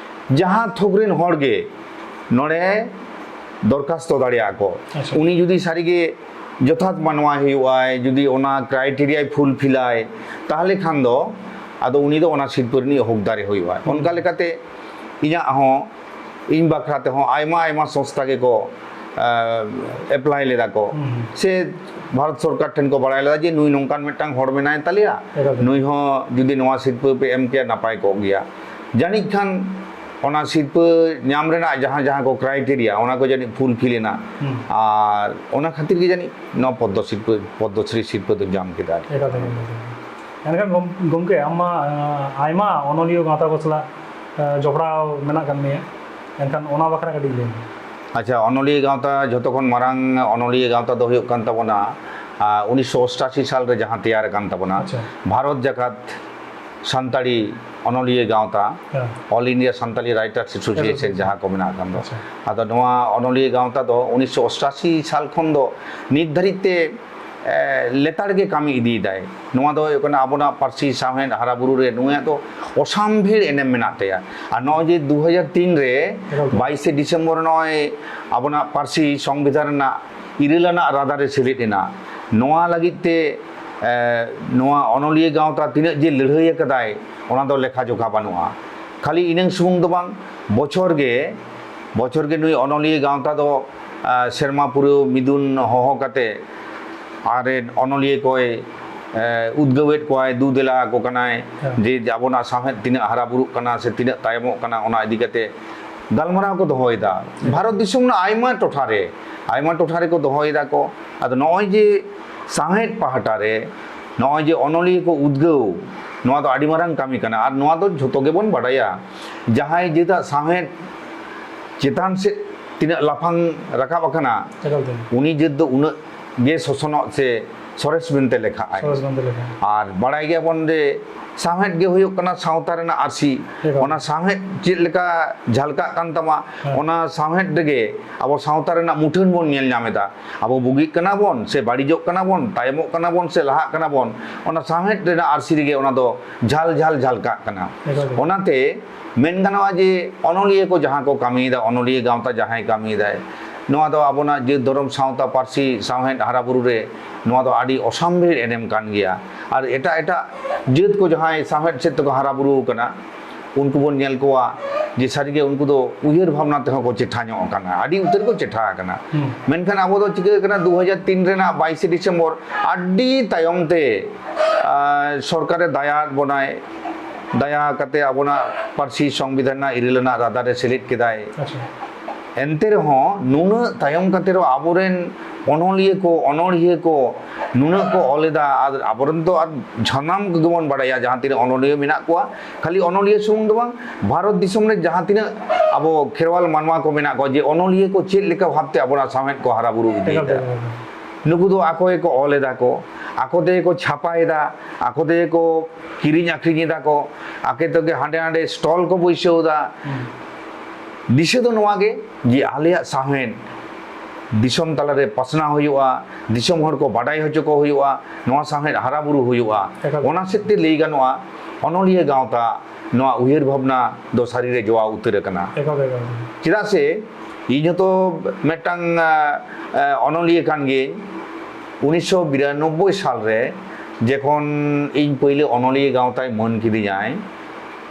ᱡᱟᱦᱟᱸ ᱛᱷᱚᱠ ᱨᱮᱱ ᱦᱚᱲ ᱜᱮ ᱱᱚᱰᱮ ᱫᱚᱨᱠᱷᱟᱥᱛᱚ ᱫᱟᱲᱮᱭᱟᱜᱼᱟ ᱠᱚ᱾ ᱟᱪᱪᱷᱟ᱾ ᱩᱱᱤ ᱡᱩᱫᱤ ᱥᱟᱹᱨᱤᱜᱮ ᱡᱚᱛᱷᱟᱛ ᱢᱟᱱᱣᱟ ᱦᱩᱭᱩᱜᱼᱟᱭ, ᱡᱩᱫᱤ ᱚᱱᱟ ᱠᱨᱟᱭᱴᱮᱨᱤᱭᱟᱭ ᱯᱷᱩᱞᱯᱷᱤᱞᱟᱭ, ᱛᱟᱦᱚᱞᱮ ᱠᱷᱟᱱ ᱫᱚ ᱟᱫᱚ ᱩᱱᱤ ᱫᱚ ᱚᱱᱟ ᱥᱤᱨᱯᱟᱹ ᱨᱤᱱᱤᱡ ᱦᱚᱠᱫᱟᱨᱮ ᱦᱩᱭᱩᱜᱼᱟ᱾ ᱦᱩᱸ᱾ ᱚᱱᱠᱟ ᱞᱮᱠᱟᱛᱮ ᱤᱧᱟᱹᱜ ᱦᱚᱸ, ᱤᱧ ᱵᱟᱠᱷᱨᱟ ᱛᱮᱦᱚᱸ ᱟᱭᱢᱟ, ᱟᱭᱢᱟ ᱥᱚᱝᱥᱛᱷᱟ ᱜᱮᱠᱚ, ᱮ, ᱮᱯᱞᱟᱭ ᱞᱮᱫᱟ ᱠᱚ᱾ ᱦᱩᱸ᱾ ᱥᱮ ᱵᱷᱟᱨᱚᱛ ᱥᱚᱨᱠᱟᱨ ᱴᱷᱮᱱ ᱠᱚ ᱵᱟᱲᱟᱭ ᱞᱮᱫᱟ ᱡᱮ ᱱᱩᱭ ᱱᱚᱝᱠᱟᱱ ᱢᱤᱫᱴᱟᱝ ᱦᱚᱲ ᱢᱮᱱᱟᱭ ᱛᱟᱞᱮᱭᱟ, ᱮᱠᱟᱞ᱾ ᱱᱩᱭ ᱦᱚᱸ ᱡᱩᱫᱤ ᱱᱚᱣᱟ ᱥᱤᱨᱯᱟᱹ ᱯᱮ ᱮᱢ ᱠᱮᱭᱟ, ᱱᱟᱯᱟᱭ ᱠᱚᱜ ᱜᱮᱭᱟ᱾ ᱡᱟᱹᱱᱤᱡ ᱠᱷᱟᱱ ᱚᱱᱟ ᱥᱤᱨᱯᱟᱹ ᱧᱟᱢ ᱨᱮᱱᱟᱜ ᱡᱟᱦᱟᱸ, ᱡᱟᱦᱟᱸ ᱠᱚ ᱠᱨᱟᱭᱴᱮᱨᱤᱭᱟ, ᱚᱱᱟ ᱠᱚ ᱡᱟᱹᱱᱤᱡ ᱯᱷᱩᱞᱯᱷᱤᱞ ᱮᱱᱟ᱾ ᱦᱩᱸ᱾ ᱟᱨ ᱚᱱᱟ ᱠᱷᱟᱹᱛᱤᱨ ᱜᱮ ᱡᱟᱹᱱᱤᱡ ᱱᱚᱣᱟ ᱯᱚᱫᱽᱫᱚ ᱥᱤᱨᱯᱟᱹ, ᱯᱚᱫᱽᱫᱚᱥᱨᱤ ᱥᱤᱨᱯᱟᱹ ᱫᱚ ᱧᱟᱢ ᱠᱮᱫᱟ ᱟᱨᱠᱤ᱾ ᱮᱠᱟᱞ ᱛᱮᱜᱮ, ᱮᱠᱟᱞ ᱛᱮᱜᱮ᱾ ᱮᱱᱠᱷᱟᱱ ᱜᱚᱢ-, ᱜᱚᱢᱠᱮ, ᱟᱢ ᱢᱟ, ᱟᱸ, ᱟᱭᱢᱟ ᱚᱱᱚᱞᱤᱭᱟᱹ ᱜᱟᱶᱛᱟ ᱠᱚ ᱥᱟᱞᱟᱜ, ᱟᱸ, ᱡᱚᱯᱲᱟᱣ ᱢᱮᱱᱟᱜ ᱟᱠᱟᱫ ᱢᱮᱭᱟ, ᱮᱱᱠᱷᱟᱱ ᱚᱱᱟ ᱵᱟᱠᱷᱨᱟ ᱠᱟᱹᱴᱤᱡ ᱞᱟᱹᱭ ᱢᱮ᱾ ᱟᱪᱪᱷᱟ, ᱚᱱᱚᱞᱤᱭᱟᱹ ᱜᱟᱶᱛᱟ, ᱡᱷᱚᱛᱚ ᱠᱷᱚᱱ ᱢᱟᱨᱟᱝ ᱚᱱᱚᱞᱤᱭᱟᱹ ᱜᱟᱶᱛᱟ ᱫᱚ ᱦᱩᱭᱩᱜ ᱠᱟᱱ ᱛᱟᱵᱚᱱᱟ, ᱟᱨ, ᱩᱱᱤᱥᱥᱚ ᱚᱥᱴᱟᱥᱤ ᱥᱟᱞ ᱨᱮ ᱡᱟᱦᱟᱸ ᱛᱮᱭᱟᱨ ᱟᱠᱟᱱ ᱛᱟᱵᱚᱱᱟ, ᱟᱪᱪᱷᱟ᱾ ᱵᱷᱟᱨᱚᱛ ᱡᱟᱠᱟᱛ ᱥᱟᱱᱛᱟᱲᱤ ᱚᱱᱚᱞᱤᱭᱟᱹ ᱜᱟᱶᱛᱟ, ᱦᱮᱸ᱾ All India Santali Writers Association ᱡᱟᱦᱟᱸ ᱠᱚ ᱢᱮᱱᱟᱜ ᱟᱠᱟᱱ ᱫᱚ᱾ ᱟᱪᱪᱷᱟ᱾ ᱟᱫᱚ ᱱᱚᱣᱟ ᱚᱱᱚᱞᱤᱭᱟᱹ ᱜᱟᱶᱛᱟ ᱫᱚ ᱩᱱᱤᱥᱥᱚ ᱚᱥᱴᱟᱥᱤ ᱥᱟᱞ ᱠᱷᱚᱱ ᱫᱚ ᱱᱤᱛ ᱫᱷᱟᱹᱨᱤᱡ ᱛᱮ, ᱮ, ᱞᱮᱛᱟᱲ ᱜᱮ ᱠᱟᱹᱢᱤ ᱤᱫᱤᱭᱮᱫᱟᱭ᱾ ᱱᱚᱣᱟ ᱫᱚ ᱦᱩᱭᱩᱜ ᱠᱟᱱᱟ ᱟᱵᱚᱱᱟᱜ ᱯᱟᱹᱨᱥᱤ ᱥᱟᱶᱦᱮᱫ ᱦᱟᱨᱟ ᱵᱩᱨᱩ ᱨᱮ ᱱᱩᱭᱟᱜ ᱫᱚ ᱚᱥᱟᱢᱵᱷᱮᱲ ᱮᱱᱮᱢ ᱢᱮᱱᱟᱜ ᱛᱟᱭᱟ᱾ ᱟᱨ ᱱᱚᱜᱼᱚᱭ ᱡᱮ ᱫᱩ ᱦᱟᱡᱟᱨ ᱛᱤᱱ ᱨᱮ ᱮᱠᱟᱞ ᱜᱮ᱾ ᱵᱟᱭᱤᱥᱮ ᱰᱤᱥᱮᱢᱵᱚᱨ ᱱᱚᱜᱼᱚᱭ ᱟᱵᱚᱱᱟᱜ ᱯᱟᱹᱨᱥᱤ ᱥᱚᱝᱵᱤᱫᱷᱟᱱ ᱨᱮᱱᱟᱜ ᱤᱨᱟᱹᱞ ᱟᱱᱟᱜ ᱨᱟᱫᱟ ᱨᱮ ᱥᱮᱞᱮᱫ ᱮᱱᱟ᱾ ᱱᱚᱣᱟ ᱞᱟᱹᱜᱤᱫ ᱛᱮ, ᱮ, ᱱᱚᱣᱟ ᱚᱱᱚᱞᱤᱭᱟᱹ ᱜᱟᱶᱛᱟ ᱛᱤᱱᱟᱹᱜ ᱡᱮ ᱞᱟᱹᱲᱦᱟᱹᱭ ᱟᱠᱟᱫᱟᱭ, ᱚᱱᱟ ᱫᱚ ᱞᱮᱠᱷᱟ ᱡᱚᱠᱷᱟ ᱵᱟᱹᱱᱩᱜᱼᱟ᱾ ᱠᱷᱟᱹᱞᱤ ᱤᱱᱟᱹᱝ ᱥᱩᱢᱩᱝ ᱫᱚ ᱵᱟᱝ, ᱵᱚᱪᱷᱚᱨ ᱜᱮ, ᱵᱚᱪᱷᱚᱨ ᱜᱮ ᱱᱩᱭ ᱚᱱᱚᱞᱤᱭᱟᱹ ᱜᱟᱶᱛᱟ ᱫᱚ, ᱟ, ᱥᱮᱨᱢᱟ ᱯᱩᱨᱟᱹᱣ ᱢᱤᱫᱩᱱ ᱦᱚᱦᱚ ᱠᱟᱛᱮ ᱟᱨ ᱚᱱᱚᱞᱤᱭᱟᱹ ᱠᱚᱭ, ᱮ, ᱩᱫᱽᱜᱟᱹᱣᱮᱫ ᱠᱚᱣᱟᱭ, ᱫᱩ ᱫᱮᱞᱟ ᱟᱠᱚ ᱠᱟᱱᱟᱭ ᱦᱮᱸ᱾ ᱡᱮ ᱟᱵᱚᱱᱟᱜ ᱥᱟᱶᱦᱮᱫ ᱛᱤᱱᱟᱹᱜ ᱦᱟᱨᱟ ᱵᱩᱨᱩᱜ ᱠᱟᱱᱟ ᱥᱮ ᱛᱤᱱᱟᱹᱜ ᱛᱟᱭᱚᱢᱚᱜ ᱠᱟᱱᱟ, ᱚᱱᱟ ᱤᱫᱤ ᱠᱟᱛᱮ ᱜᱟᱞᱢᱟᱨᱟᱣ ᱠᱚ ᱫᱚᱦᱚᱭᱮᱫᱟ᱾ ᱦᱮᱸ᱾ ᱵᱷᱟᱨᱚᱛ ᱫᱤᱥᱚᱢ ᱨᱮᱱᱟᱜ ᱟᱭᱢᱟ ᱴᱚᱴᱷᱟ ᱨᱮ, ᱟᱭᱢᱟ ᱴᱚᱴᱷᱟ ᱨᱮᱠᱚ ᱫᱚᱦᱚᱭᱮᱫᱟ ᱠᱚ᱾ ᱟᱫᱚ ᱱᱚᱜᱼᱚᱭ ᱡᱮ ᱥᱟᱶᱦᱮᱫ ᱯᱟᱦᱴᱟ ᱨᱮ ᱱᱚᱜᱼᱚᱭ ᱡᱮ ᱚᱱᱚᱞᱤᱭᱟᱹ ᱠᱚ ᱩᱫᱽᱜᱟᱹᱣ, ᱱᱚᱣᱟ ᱫᱚ ᱟᱹᱰᱤ ᱢᱟᱨᱟᱝ ᱠᱟᱹᱢᱤ ᱠᱟᱱᱟ᱾ ᱟᱨ ᱱᱚᱣᱟ ᱫᱚ ᱡᱷᱚᱛᱚ ᱜᱮᱵᱚᱱ ᱵᱟᱰᱟᱭᱟ, ᱡᱟᱦᱟᱸᱭ ᱡᱟᱹᱛᱟᱜ ᱥᱟᱶᱦᱮᱫ ᱪᱮᱛᱟᱱ ᱥᱮᱫ ᱛᱤᱱᱟᱹᱜ ᱞᱟᱯᱷᱟᱝ ᱨᱟᱠᱟᱵ ᱟᱠᱟᱱᱟ, ᱮᱠᱟᱞ ᱛᱮ᱾ ᱩᱱᱤ ᱡᱟᱹᱛ ᱫᱚ ᱩᱱᱟᱹᱜ ᱜᱮ ᱥᱚᱥᱚᱱᱚᱜ ᱥᱮ ᱥᱚᱨᱮᱥ ᱢᱮᱱᱛᱮ ᱞᱮᱠᱷᱟᱜᱼᱟᱭ᱾ ᱥᱚᱨᱮᱥ ᱢᱮᱱᱛᱮ ᱞᱮᱠᱷᱟᱜᱼᱟ᱾ ᱟᱨ ᱵᱟᱲᱟᱭ ᱜᱮᱭᱟᱵᱚᱱ ᱡᱮ ᱥᱟᱶᱦᱮᱫ ᱜᱮ ᱦᱩᱭᱩᱜ ᱠᱟᱱᱟ ᱥᱟᱶᱛᱟ ᱨᱮᱱᱟᱜ ᱟᱹᱨᱥᱤ᱾ ᱮᱠᱟᱞ᱾ ᱚᱱᱟ ᱥᱟᱶᱦᱮᱫ ᱪᱮᱫ ᱞᱮᱠᱟ ᱡᱷᱟᱞᱠᱟᱜ ᱠᱟᱱ ᱛᱟᱢᱟ, ᱦᱮᱸ᱾ ᱚᱱᱟ ᱥᱟᱶᱦᱮᱫ ᱨᱮᱜᱮ ᱟᱵᱚ ᱥᱟᱶᱛᱟ ᱨᱮᱱᱟᱜ ᱢᱩᱴᱷᱟᱹᱱ ᱵᱚᱱ ᱧᱮᱞ ᱧᱟᱢ ᱮᱫᱟ᱾ ᱟᱵᱚ ᱵᱩᱜᱤᱜ ᱠᱟᱱᱟ ᱵᱚᱱ ᱥᱮ ᱵᱟᱹᱲᱤᱡᱚᱜ ᱠᱟᱱᱟ ᱵᱚᱱ, ᱛᱟᱭᱚᱢᱚᱜ ᱠᱟᱱᱟ ᱵᱚᱱ ᱥᱮ ᱞᱟᱦᱟᱜ ᱠᱟᱱᱟ ᱵᱚᱱ, ᱚᱱᱟ ᱥᱟᱶᱦᱮᱫ ᱨᱮᱱᱟᱜ ᱟᱹᱨᱥᱤ ᱨᱮᱜᱮ ᱚᱱᱟ ᱫᱚ ᱡᱷᱟᱞ ᱡᱷᱟᱞ ᱡᱷᱟᱞᱠᱟᱜ ᱠᱟᱱᱟ᱾ ᱮᱠᱟᱞ ᱜᱮ᱾ ᱚᱱᱟᱛᱮ ᱢᱮᱱ ᱜᱟᱱᱚᱜᱼᱟ ᱡᱮ ᱚᱱᱚᱞᱤᱭᱟᱹ ᱠᱚ ᱡᱟᱦᱟᱸ ᱠᱚ ᱠᱟᱹᱢᱤᱭᱮᱫᱟ, ᱚᱱᱚᱞᱤᱭᱟᱹ ᱜᱟᱶᱛᱟ ᱡᱟᱦᱟᱸᱭ ᱠᱟᱹᱢᱤᱭᱮᱫᱟᱭ, ᱱᱚᱣᱟ ᱫᱚ ᱟᱵᱚᱱᱟᱜ ᱡᱟᱹᱛ ᱫᱷᱚᱨᱚᱢ ᱥᱟᱶᱛᱟ ᱯᱟᱹᱨᱥᱤ ᱥᱟᱶᱦᱮᱫ ᱦᱟᱨᱟ ᱵᱩᱨᱩ ᱨᱮ ᱱᱚᱣᱟ ᱫᱚ ᱟᱹᱰᱤ ᱚᱥᱟᱢᱵᱷᱮᱲ ᱮᱱᱮᱢ ᱠᱟᱱ ᱜᱮᱭᱟ᱾ ᱟᱨ ᱮᱴᱟᱜ ᱮᱴᱟᱜ ᱡᱟᱹᱛ ᱠᱚ ᱡᱟᱦᱟᱸᱭ ᱥᱟᱶᱦᱮᱫ ᱥᱮᱫ ᱛᱮᱠᱚ ᱦᱟᱨᱟ ᱵᱩᱨᱩ ᱟᱠᱟᱱᱟ, ᱩᱱᱠᱩ ᱵᱚᱱ ᱧᱮᱞ ᱠᱚᱣᱟ ᱡᱮ ᱥᱟᱹᱨᱤᱜᱮ ᱩᱱᱠᱩ ᱫᱚ ᱩᱭᱦᱟᱹᱨ ᱵᱷᱟᱵᱽᱱᱟ ᱛᱮᱦᱚᱸ ᱠᱚ ᱪᱮᱴᱷᱟ ᱧᱚᱜ ᱟᱠᱟᱱᱟ, ᱟᱹᱰᱤ ᱩᱛᱟᱹᱨ ᱠᱚ ᱪᱮᱴᱷᱟ ᱟᱠᱟᱱᱟ᱾ ᱦᱩᱸ᱾ ᱢᱮᱱᱠᱷᱟᱱ ᱟᱵᱚ ᱫᱚ ᱪᱤᱠᱟᱹ ᱟᱠᱟᱱᱟ, ᱫᱩ ᱦᱟᱡᱟᱨ ᱛᱤᱱ ᱨᱮᱱᱟᱜ ᱵᱟᱭᱤᱥᱮ ᱰᱤᱥᱮᱢᱵᱚᱨ ᱟᱹᱰᱤ ᱛᱟᱭᱚᱢ ᱛᱮ, ᱟᱨ, ᱥᱚᱨᱠᱟᱨᱮ ᱫᱟᱭᱟ ᱟᱫ ᱵᱚᱱᱟᱭ, ᱫᱟᱭᱟ ᱠᱟᱛᱮ ᱟᱵᱚᱱᱟᱜ ᱯᱟᱹᱨᱥᱤ ᱥᱚᱝᱵᱤᱫᱷᱟᱱ ᱨᱮᱱᱟᱜ ᱤᱨᱟᱹᱞ ᱟᱱᱟᱜ ᱨᱟᱫᱟ ᱨᱮ ᱥᱮᱞᱮᱫ ᱠᱮᱫᱟᱭ᱾ ᱟᱪᱪᱷᱟ᱾ ᱮᱱᱛᱮ ᱨᱮᱦᱚᱸ ᱱᱩᱱᱟᱹᱜ ᱛᱟᱭᱚᱢ ᱠᱟᱛᱮ ᱨᱮᱦᱚᱸ ᱟᱵᱚᱨᱮᱱ ᱚᱱᱚᱞᱤᱭᱟᱹ ᱠᱚ, ᱚᱱᱚᱲᱦᱤᱭᱟᱹ ᱠᱚ ᱱᱩᱱᱟᱹᱜ ᱠᱚ ᱚᱞ ᱮᱫᱟ, ᱟᱨ ᱟᱵᱚᱨᱮᱱ ᱫᱚ ᱟᱨ ᱥᱟᱱᱟᱢ ᱠᱚᱜᱮ ᱵᱚᱱ ᱵᱟᱲᱟᱭᱟ ᱡᱟᱦᱟᱸ ᱛᱤᱱᱟᱹᱜ ᱚᱱᱚᱞᱤᱭᱟᱹ ᱢᱮᱱᱟᱜ ᱠᱚᱣᱟ, ᱠᱷᱟᱹᱞᱤ ᱚᱱᱚᱞᱤᱭᱟᱹ ᱥᱩᱢᱩᱝ ᱫᱚ ᱵᱟᱝ, ᱵᱷᱟᱨᱚᱛ ᱫᱤᱥᱚᱢ ᱨᱮ ᱡᱟᱦᱟᱸ ᱛᱤᱱᱟᱹᱜ ᱟᱵᱚ ᱠᱷᱮᱨᱣᱟᱞ ᱢᱟᱱᱣᱟ ᱠᱚ ᱢᱮᱱᱟᱜ ᱠᱚᱣᱟ, ᱡᱮ ᱚᱱᱚᱞᱤᱭᱟᱹ ᱠᱚ ᱪᱮᱫ ᱞᱮᱠᱟ ᱵᱷᱟᱵᱽᱛᱮ ᱟᱵᱚᱱᱟᱜ ᱥᱟᱶᱦᱮᱫ ᱠᱚ ᱦᱟᱨᱟ ᱵᱩᱨᱩ ᱤᱫᱤᱭᱮᱫᱟ᱾ ᱮᱠᱟᱞ, ᱮᱠᱟᱞ᱾ ᱱᱩᱠᱩ ᱫᱚ ᱟᱠᱚ ᱜᱮᱠᱚ ᱚᱞ ᱮᱫᱟ ᱠᱚ, ᱟᱠᱚ ᱛᱮᱜᱮ ᱠᱚ ᱪᱷᱟᱯᱟᱭᱮᱫᱟ, ᱟᱠᱚ ᱛᱮᱜᱮ ᱠᱚ ᱠᱤᱨᱤᱧ ᱟᱠᱷᱨᱤᱧ ᱮᱫᱟ ᱠᱚ, ᱟᱠᱚ ᱛᱮᱜᱮ ᱦᱟᱸᱰᱮ ᱱᱟᱸᱰᱮ ᱥᱴᱚᱞ ᱠᱚ ᱵᱟᱹᱭᱥᱟᱹᱣ ᱮᱫᱟ᱾ ᱦᱩᱸ᱾ ᱫᱤᱥᱟᱹ ᱫᱚ ᱱᱚᱣᱟ ᱜᱮ, ᱡᱮ ᱟᱞᱮᱭᱟᱜ ᱥᱟᱶᱦᱮᱫ ᱫᱤᱥᱚᱢ ᱛᱟᱞᱟᱨᱮ ᱯᱟᱥᱱᱟᱣ ᱦᱩᱭᱩᱜᱼᱟ, ᱫᱤᱥᱚᱢ ᱦᱚᱲ ᱠᱚ ᱵᱟᱰᱟᱭ ᱦᱚᱪᱚ ᱠᱚ ᱦᱩᱭᱩᱜᱼᱟ, ᱱᱚᱣᱟ ᱥᱟᱶᱦᱮᱫ ᱦᱟᱨᱟ ᱵᱩᱨᱩ ᱦᱩᱭᱩᱜᱼᱟ᱾ ᱮᱠᱟᱞ᱾ ᱚᱱᱟ ᱥᱮᱫ ᱛᱮ ᱞᱟᱹᱭ ᱜᱟᱱᱚᱜᱼᱟ, ᱚᱱᱚᱞᱤᱭᱟᱹ ᱜᱟᱶᱛᱟ ᱱᱚᱣᱟ ᱩᱭᱦᱟᱹᱨ ᱵᱷᱟᱵᱽᱱᱟ ᱫᱚ ᱥᱟᱹᱨᱤ ᱨᱮ ᱡᱚᱣᱟ ᱩᱛᱟᱹᱨ ᱟᱠᱟᱱᱟ᱾ ᱮᱠᱟᱞ, ᱮᱠᱟᱞ᱾ ᱪᱮᱫᱟᱜ ᱥᱮ ᱤᱧ ᱦᱚᱸᱛᱚ ᱢᱤᱫᱴᱟᱝ, ᱟ, ᱟ, ᱚᱱᱚᱞᱤᱭᱟᱹ ᱠᱟᱱ ᱜᱤᱭᱟᱹᱧ᱾ ᱩᱱᱤᱥᱥᱚ ᱵᱤᱨᱟᱱᱚᱵᱵᱳᱭ ᱥᱟᱞ ᱨᱮ ᱡᱚᱠᱷᱚᱱ ᱤᱧ ᱯᱳᱭᱞᱳ ᱚᱱᱚᱞᱤᱭᱟᱹ ᱜᱟᱶᱛᱟᱭ ᱢᱟᱹᱱ ᱠᱤᱫᱤᱧᱟᱭ,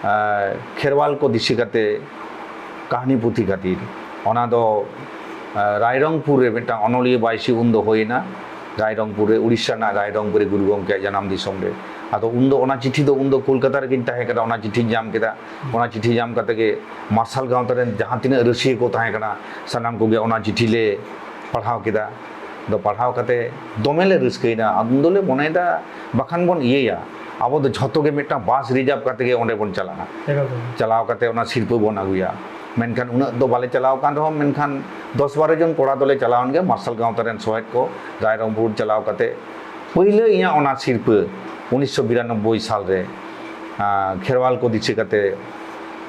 ᱟ, ᱠᱷᱮᱨᱣᱟᱞ ᱠᱚ ᱫᱤᱥᱟᱹ ᱠᱟᱛᱮ ᱠᱟᱹᱦᱱᱤ ᱯᱩᱛᱷᱤ ᱠᱷᱟᱹᱛᱤᱨ, ᱚᱱᱟ ᱫᱚ, ᱟ, ᱨᱟᱭᱨᱚᱝᱯᱩᱨ ᱨᱮ ᱢᱤᱫᱴᱟᱝ ᱚᱱᱚᱞᱤᱭᱟᱹ ᱵᱟᱭᱥᱤ ᱩᱱᱫᱚ ᱦᱩᱭᱮᱱᱟ, ᱨᱟᱭᱨᱚᱝᱯᱩᱨ ᱨᱮ, ᱩᱲᱤᱥᱥᱟ ᱨᱮᱱᱟᱜ ᱨᱟᱭᱨᱚᱝᱯᱩᱨ ᱨᱮ, ᱜᱩᱨᱩ ᱜᱚᱢᱠᱮᱭᱟᱜ ᱡᱟᱱᱟᱢ ᱫᱤᱥᱚᱢ ᱨᱮ᱾ ᱟᱫᱚ ᱩᱱᱫᱚ ᱚᱱᱟ ᱪᱤᱴᱷᱤ ᱫᱚ, ᱩᱱᱫᱚ ᱠᱳᱞᱠᱟᱛᱟ ᱨᱮᱜᱤᱧ ᱛᱟᱦᱮᱸ ᱠᱟᱱᱟ, ᱚᱱᱟ ᱪᱤᱴᱷᱤᱧ ᱧᱟᱢ ᱠᱮᱫᱟ᱾ ᱚᱱᱟ ᱪᱤᱴᱷᱤ ᱧᱟᱢ ᱠᱟᱛᱮ ᱜᱮ ᱢᱟᱨᱥᱟᱞ ᱜᱟᱶᱛᱟ ᱨᱮᱱ ᱡᱟᱦᱟᱸ ᱛᱤᱱᱟᱹᱜ ᱨᱟᱹᱥᱤᱭᱟᱹ ᱠᱚ ᱛᱟᱦᱮᱸ ᱠᱟᱱᱟ, ᱥᱟᱱᱟᱢ ᱠᱚᱜᱮ ᱚᱱᱟ ᱪᱤᱴᱷᱤ ᱞᱮ ᱯᱟᱲᱦᱟᱣ ᱠᱮᱫᱟ᱾ ᱟᱫᱚ ᱯᱟᱲᱦᱟᱣ ᱠᱟᱛᱮ ᱫᱚᱢᱮ ᱞᱮ ᱨᱟᱹᱥᱠᱟᱹᱭᱮᱱᱟ᱾ ᱩᱱ ᱫᱚᱞᱮ ᱢᱚᱱᱮᱭᱮᱫᱟ, ᱵᱟᱠᱷᱟᱱ ᱵᱚᱱ ᱤᱭᱟᱹᱭᱟ, ᱟᱵᱚ ᱫᱚ ᱡᱷᱚᱛᱚ ᱜᱮ ᱢᱤᱫᱴᱟᱝ ᱵᱟᱥ ᱨᱤᱡᱟᱨᱵᱷ ᱠᱟᱛᱮ ᱜᱮ ᱚᱸᱰᱮ ᱵᱚᱱ ᱪᱟᱞᱟᱜᱼᱟ᱾ ᱮᱠᱟᱞ ᱛᱮ᱾ ᱪᱟᱞᱟᱣ ᱠᱟᱛᱮ ᱚᱱᱟ ᱥᱤᱨᱯᱟᱹ ᱵᱚᱱ ᱟᱹᱜᱩᱭᱟ᱾ ᱢᱮᱱᱠᱷᱟᱱ ᱩᱱᱟᱹᱜ ᱫᱚ ᱵᱟᱞᱮ ᱪᱟᱞᱟᱣ ᱟᱠᱟᱱ ᱨᱮᱦᱚᱸ, ᱢᱮᱱᱠᱷᱟᱱ ᱫᱚᱥ ᱵᱟᱨᱚ ᱡᱚᱱ ᱠᱚᱲᱟ ᱫᱚᱞᱮ ᱪᱟᱞᱟᱣᱮᱱ ᱜᱮᱭᱟ, ᱢᱟᱨᱥᱟᱞ ᱜᱟᱶᱛᱟ ᱨᱮᱱ ᱥᱚᱦᱮᱫ ᱠᱚ, ᱨᱟᱭᱨᱚᱝᱯᱩᱨ ᱪᱟᱞᱟᱣ ᱠᱟᱛᱮ ᱯᱳᱭᱞᱳ ᱤᱧᱟᱹᱜ ᱚᱱᱟ ᱥᱤᱨᱯᱟᱹ ᱩᱱᱤᱥᱥᱚ ᱵᱤᱨᱟᱱᱚᱵᱵᱳᱭ ᱥᱟᱞ ᱨᱮ, ᱟᱸ, ᱠᱷᱮᱨᱣᱟᱞ ᱠᱚ ᱫᱤᱥᱟᱹ ᱠᱟᱛᱮ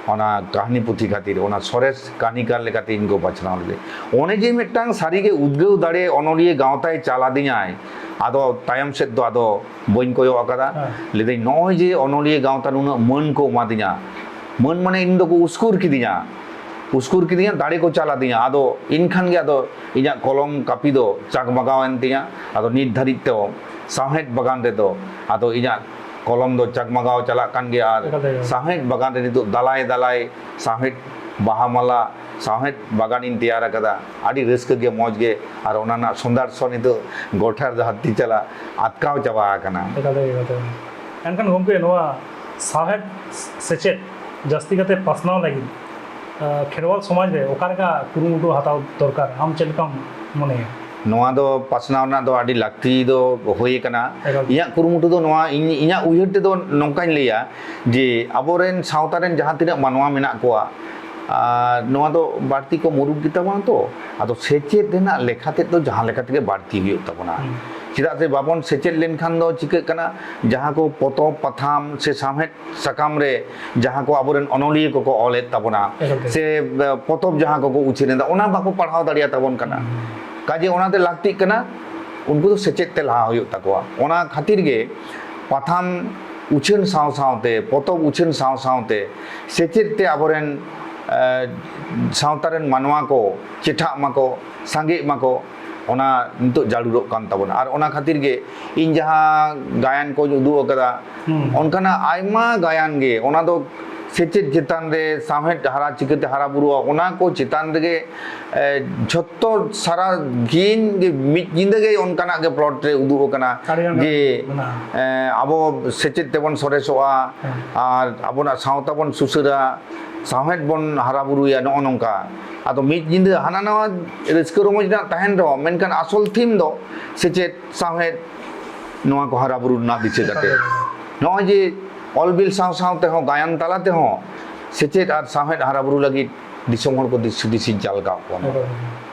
ᱚᱱᱟ ᱠᱟᱹᱦᱱᱤ ᱯᱩᱛᱷᱤ ᱠᱷᱟᱹᱛᱤᱨ, ᱚᱱᱟ ᱥᱚᱨᱮᱥ ᱠᱟᱹᱦᱱᱤᱠᱟᱨ ᱞᱮᱠᱟᱛᱮ ᱤᱧ ᱠᱚ ᱵᱟᱪᱷᱱᱟᱣ ᱞᱮᱫᱮ᱾ ᱚᱱᱮ ᱡᱮ ᱢᱤᱫᱴᱟᱝ ᱥᱟᱹᱨᱤᱜᱮ ᱩᱫᱽᱜᱟᱹᱣ ᱫᱟᱲᱮ ᱚᱱᱚᱞᱤᱭᱟᱹ ᱜᱟᱶᱛᱟᱭ ᱪᱟᱞ ᱟᱹᱫᱤᱧᱟᱭ, ᱟᱫᱚ ᱛᱟᱭᱚᱢ ᱥᱮᱫ ᱫᱚ ᱟᱫᱚ ᱵᱟᱹᱧ ᱠᱚᱭᱚᱜ ᱟᱠᱟᱫᱟ᱾ ᱦᱮᱸ᱾ ᱞᱟᱹᱭᱫᱟᱹᱧ, ᱱᱚᱜᱼᱚᱭ ᱡᱮ ᱚᱱᱚᱞᱤᱭᱟᱹ ᱜᱟᱶᱛᱟ ᱱᱩᱱᱟᱹᱜ ᱢᱟᱹᱱ ᱠᱚ ᱮᱢᱟᱫᱤᱧᱟ, ᱢᱟᱹᱱ ᱢᱟᱱᱮ ᱤᱧ ᱫᱚᱠᱚ ᱩᱥᱠᱩᱨ ᱠᱤᱫᱤᱧᱟ, ᱩᱥᱠᱩᱨ ᱠᱤᱫᱤᱧᱟ, ᱫᱟᱲᱮ ᱠᱚ ᱪᱟᱞ ᱟᱹᱫᱤᱧᱟ᱾ ᱟᱫᱚ ᱤᱧ ᱠᱷᱟᱱ ᱜᱮ ᱟᱫᱚ ᱤᱧᱟᱹᱜ ᱠᱚᱞᱚᱢ ᱠᱟᱹᱯᱤ ᱫᱚ ᱪᱟᱜᱽᱢᱟᱜᱟᱣ ᱮᱱ ᱛᱤᱧᱟ᱾ ᱟᱫᱚ ᱱᱤᱛ ᱫᱷᱟᱹᱨᱤᱡ ᱛᱮᱦᱚᱸ ᱥᱟᱶᱦᱮᱫ ᱵᱟᱜᱟᱱ ᱨᱮᱫᱚ ᱟᱫᱚ ᱤᱧᱟᱹᱜ ᱠᱚᱞᱚᱢ ᱫᱚ ᱪᱟᱜᱽᱢᱟᱜᱟᱣ ᱪᱟᱞᱟᱜ ᱠᱟᱱ ᱜᱮᱭᱟ᱾ ᱟᱨ ᱮᱠᱟᱞ, ᱮᱠᱟᱞ᱾ ᱥᱟᱶᱦᱮᱫ ᱵᱟᱜᱟᱱ ᱨᱮ ᱱᱤᱛᱚᱜ ᱫᱟᱞᱟᱭ ᱫᱟᱞᱟᱭ ᱥᱟᱶᱦᱮᱫ ᱵᱟᱦᱟ ᱢᱟᱞᱟ, ᱥᱟᱶᱦᱮᱫ ᱵᱟᱜᱟᱱᱤᱧ ᱛᱮᱭᱟᱨ ᱟᱠᱟᱫᱟ᱾ ᱟᱹᱰᱤ ᱨᱟᱹᱥᱠᱟᱹ ᱜᱮ, ᱢᱚᱡᱽ ᱜᱮ᱾ ᱟᱨ ᱚᱱᱟ ᱨᱮᱱᱟᱜ ᱥᱚᱸᱫᱷᱟᱲ ᱥᱚ ᱱᱤᱛᱚᱜ ᱜᱚᱴᱷᱟᱨ ᱫᱷᱟᱹᱨᱛᱤ ᱪᱟᱞᱟᱜ ᱟᱴᱠᱟᱣ ᱪᱟᱵᱟ ᱟᱠᱟᱱᱟ᱾ ᱮᱠᱟᱞ ᱛᱮ, ᱮᱠᱟᱞ ᱛᱮ᱾ ᱮᱱᱠᱷᱟᱱ ᱜᱚᱢᱠᱮ, ᱱᱚᱣᱟ ᱥᱟᱶᱦᱮᱫ ᱥᱮᱪᱮᱫ ᱡᱟᱹᱥᱛᱤ ᱠᱟᱛᱮ ᱯᱟᱥᱱᱟᱣ ᱞᱟᱹᱜᱤᱫ, ᱟ, ᱠᱷᱮᱨᱣᱟᱞ ᱥᱚᱢᱟᱡᱽ ᱨᱮ ᱚᱠᱟ ᱞᱮᱠᱟ ᱠᱩᱨᱩᱢᱩᱴᱩ ᱦᱟᱛᱟᱣ ᱫᱚᱨᱠᱟᱨ, ᱟᱢ ᱪᱮᱫ ᱞᱮᱠᱟᱢ ᱢᱚᱱᱮᱭᱟ? ᱱᱚᱣᱟ ᱫᱚ ᱯᱟᱥᱱᱟᱣ ᱨᱮᱱᱟᱜ ᱫᱚ ᱟᱹᱰᱤ ᱞᱟᱹᱠᱛᱤ ᱫᱚ ᱦᱩᱭ ᱟᱠᱟᱱᱟ᱾ ᱮᱠᱟᱞ᱾ ᱤᱧᱟᱹᱜ ᱠᱩᱨᱩᱢᱩᱴᱩ ᱫᱚ ᱱᱚᱣᱟ, ᱤᱧ, ᱤᱧᱟᱹᱜ ᱩᱭᱦᱟᱹᱨ ᱛᱮᱫᱚ ᱱᱚᱝᱠᱟᱧ ᱞᱟᱹᱭᱟ ᱡᱮ ᱟᱵᱚᱨᱮᱱ ᱥᱟᱶᱛᱟ ᱨᱮᱱ ᱡᱟᱦᱟᱸ ᱛᱤᱱᱟᱹᱜ ᱢᱟᱱᱣᱟ ᱢᱮᱱᱟᱜ ᱠᱚᱣᱟ, ᱟᱨ ᱱᱚᱣᱟ ᱫᱚ ᱵᱟᱹᱲᱛᱤ ᱠᱚ ᱢᱩᱨᱩᱠ ᱜᱮᱛᱟ ᱵᱚᱱᱟ ᱛᱚ, ᱟᱫᱚ ᱥᱮᱪᱮᱫ ᱨᱮᱱᱟᱜ ᱞᱮᱠᱷᱟ ᱛᱮᱫ ᱫᱚ ᱡᱟᱦᱟᱸ ᱞᱮᱠᱟ ᱛᱮᱜᱮ ᱵᱟᱹᱲᱛᱤ ᱦᱩᱭᱩᱜ ᱛᱟᱵᱚᱱᱟ᱾ ᱦᱩᱸ᱾ ᱪᱮᱫᱟᱜ ᱥᱮ ᱵᱟᱵᱚᱱ ᱥᱮᱪᱮᱫ ᱞᱮᱱᱠᱷᱟᱱ ᱫᱚ ᱪᱤᱠᱟᱹᱜ ᱠᱟᱱᱟ, ᱡᱟᱦᱟᱸ ᱠᱚ ᱯᱚᱛᱚᱵ, ᱯᱟᱛᱷᱟᱢ ᱥᱮ ᱥᱟᱶᱦᱮᱫ ᱥᱟᱠᱟᱢ ᱨᱮ ᱡᱟᱦᱟᱸ ᱠᱚ ᱟᱵᱚᱨᱮᱱ ᱚᱱᱚᱞᱤᱭᱟᱹ ᱠᱚᱠᱚ ᱚᱞᱮᱫ ᱛᱟᱵᱚᱱᱟ, ᱮᱠᱟᱞ ᱛᱮ᱾ ᱥᱮ, ᱮ, ᱯᱚᱛᱚᱵ ᱡᱟᱦᱟᱸ ᱠᱚᱠᱚ ᱩᱪᱷᱟᱹᱱ ᱮᱫᱟ, ᱚᱱᱟ ᱵᱟᱠᱚ ᱯᱟᱲᱦᱟᱣ ᱫᱟᱲᱮᱭᱟᱛᱟᱵᱚᱱ ᱠᱟᱱᱟ᱾ ᱦᱩᱸ᱾ ᱠᱟᱡᱮ ᱚᱱᱟᱛᱮ ᱞᱟᱹᱠᱛᱤᱜ ᱠᱟᱱᱟ, ᱩᱱᱠᱩ ᱫᱚ ᱥᱮᱪᱮᱫ ᱛᱮ ᱞᱟᱦᱟ ᱦᱩᱭᱩᱜ ᱛᱟᱠᱚᱣᱟ᱾ ᱚᱱᱟ ᱠᱷᱟᱹᱛᱤᱨ ᱜᱮ ᱯᱟᱛᱷᱟᱢ ᱩᱪᱷᱟᱹᱱ ᱥᱟᱶ ᱥᱟᱶᱛᱮ, ᱯᱚᱛᱚᱵ ᱩᱪᱷᱟᱹᱱ ᱥᱟᱶ ᱥᱟᱶᱛᱮ ᱥᱮᱪᱮᱫ ᱛᱮ ᱟᱵᱚᱨᱮᱱ, ᱮ, ᱥᱟᱶᱛᱟ ᱨᱮᱱ ᱢᱟᱱᱣᱟ ᱠᱚ ᱪᱮᱴᱷᱟᱜ ᱢᱟᱠᱚ, ᱥᱟᱸᱜᱮᱜ ᱢᱟᱠᱚ, ᱚᱱᱟ ᱱᱤᱛᱚᱜ ᱡᱟᱹᱨᱩᱲᱚᱜ ᱠᱟᱱ ᱛᱟᱵᱚᱱᱟ᱾ ᱟᱨ ᱚᱱᱟ ᱠᱷᱟᱹᱛᱤᱨ ᱜᱮ ᱤᱧ ᱡᱟᱦᱟᱸ ᱜᱟᱭᱟᱱ ᱠᱚᱧ ᱩᱫᱩᱜ ᱟᱠᱟᱫᱟ, ᱦᱩᱸ᱾ ᱚᱱᱠᱟᱱᱟᱜ ᱟᱭᱢᱟ ᱜᱟᱭᱟᱱ ᱜᱮ, ᱚᱱᱟ ᱫᱚ ᱥᱮᱪᱮᱫ ᱪᱮᱛᱟᱱ ᱨᱮ, ᱥᱟᱶᱦᱮᱫ ᱦᱟᱨᱟ ᱪᱤᱠᱟᱹᱛᱮ ᱦᱟᱨᱟ ᱵᱩᱨᱩᱜᱼᱟ, ᱚᱱᱟ ᱠᱚ ᱪᱮᱛᱟᱱ ᱨᱮᱜᱮ, ᱮ, ᱡᱷᱚᱛᱚ ᱥᱟᱨᱟ ᱫᱤᱱ ᱜᱮ, ᱢᱤᱫ ᱧᱤᱫᱟᱹ ᱜᱮ ᱚᱱᱠᱟᱱᱟᱜ ᱜᱮ ᱯᱞᱚᱴ ᱨᱮ ᱩᱫᱩᱜ ᱟᱠᱟᱱᱟ ᱟᱹᱰᱤ ᱜᱟᱱ ᱡᱮ, ᱢᱮᱱᱟᱜᱼᱟ᱾ ᱮ, ᱟᱵᱚ ᱥᱮᱪᱮᱫ ᱛᱮᱵᱚᱱ ᱥᱚᱨᱮᱥᱚᱜᱼᱟ, ᱦᱮᱸ᱾ ᱟᱨ ᱟᱵᱚᱱᱟᱜ ᱥᱟᱶᱛᱟ ᱵᱚᱱ ᱥᱩᱥᱟᱹᱨᱟ, ᱥᱟᱶᱦᱮᱫ ᱵᱚᱱ ᱦᱟᱨᱟ ᱵᱩᱨᱩᱭᱟ, ᱱᱚᱜᱼᱚ ᱱᱚᱝᱠᱟ᱾ ᱟᱫᱚ ᱢᱤᱫ ᱧᱤᱫᱟᱹ ᱦᱟᱱᱟ ᱱᱟᱣᱟ ᱨᱟᱹᱥᱠᱟᱹ ᱨᱚᱢᱚᱡᱽ ᱨᱮᱱᱟᱜ ᱛᱟᱦᱮᱱ ᱨᱮᱦᱚᱸ, ᱢᱮᱱᱠᱷᱟᱱ ᱟᱥᱚᱞ ᱛᱷᱤᱢ ᱫᱚ ᱥᱮᱪᱮᱫ, ᱥᱟᱶᱦᱮᱫ, ᱱᱚᱣᱟ ᱠᱚ ᱦᱟᱨᱟ ᱵᱩᱨᱩ ᱨᱮᱱᱟᱜ ᱫᱤᱥᱟᱹ ᱠᱟᱛᱮ᱾ ᱱᱚᱜᱼᱚᱭ ᱡᱮ ᱚᱞ ᱵᱤᱞ ᱥᱟᱶ ᱥᱟᱶ ᱛᱮᱦᱚᱸ, ᱜᱟᱭᱟᱱ ᱛᱟᱞᱟ ᱛᱮᱦᱚᱸ ᱥᱮᱪᱮᱫ ᱟᱨ ᱥᱟᱶᱦᱮᱫ ᱦᱟᱨᱟ ᱵᱩᱨᱩ ᱞᱟᱹᱜᱤᱫ ᱫᱤᱥᱚᱢ ᱦᱚᱲ ᱠᱚ ᱫᱤᱥ ᱦᱩᱫᱤᱥᱤᱧ ᱪᱟᱞ ᱟᱠᱟᱫ ᱠᱚᱣᱟ᱾ ᱮᱠᱟᱞ᱾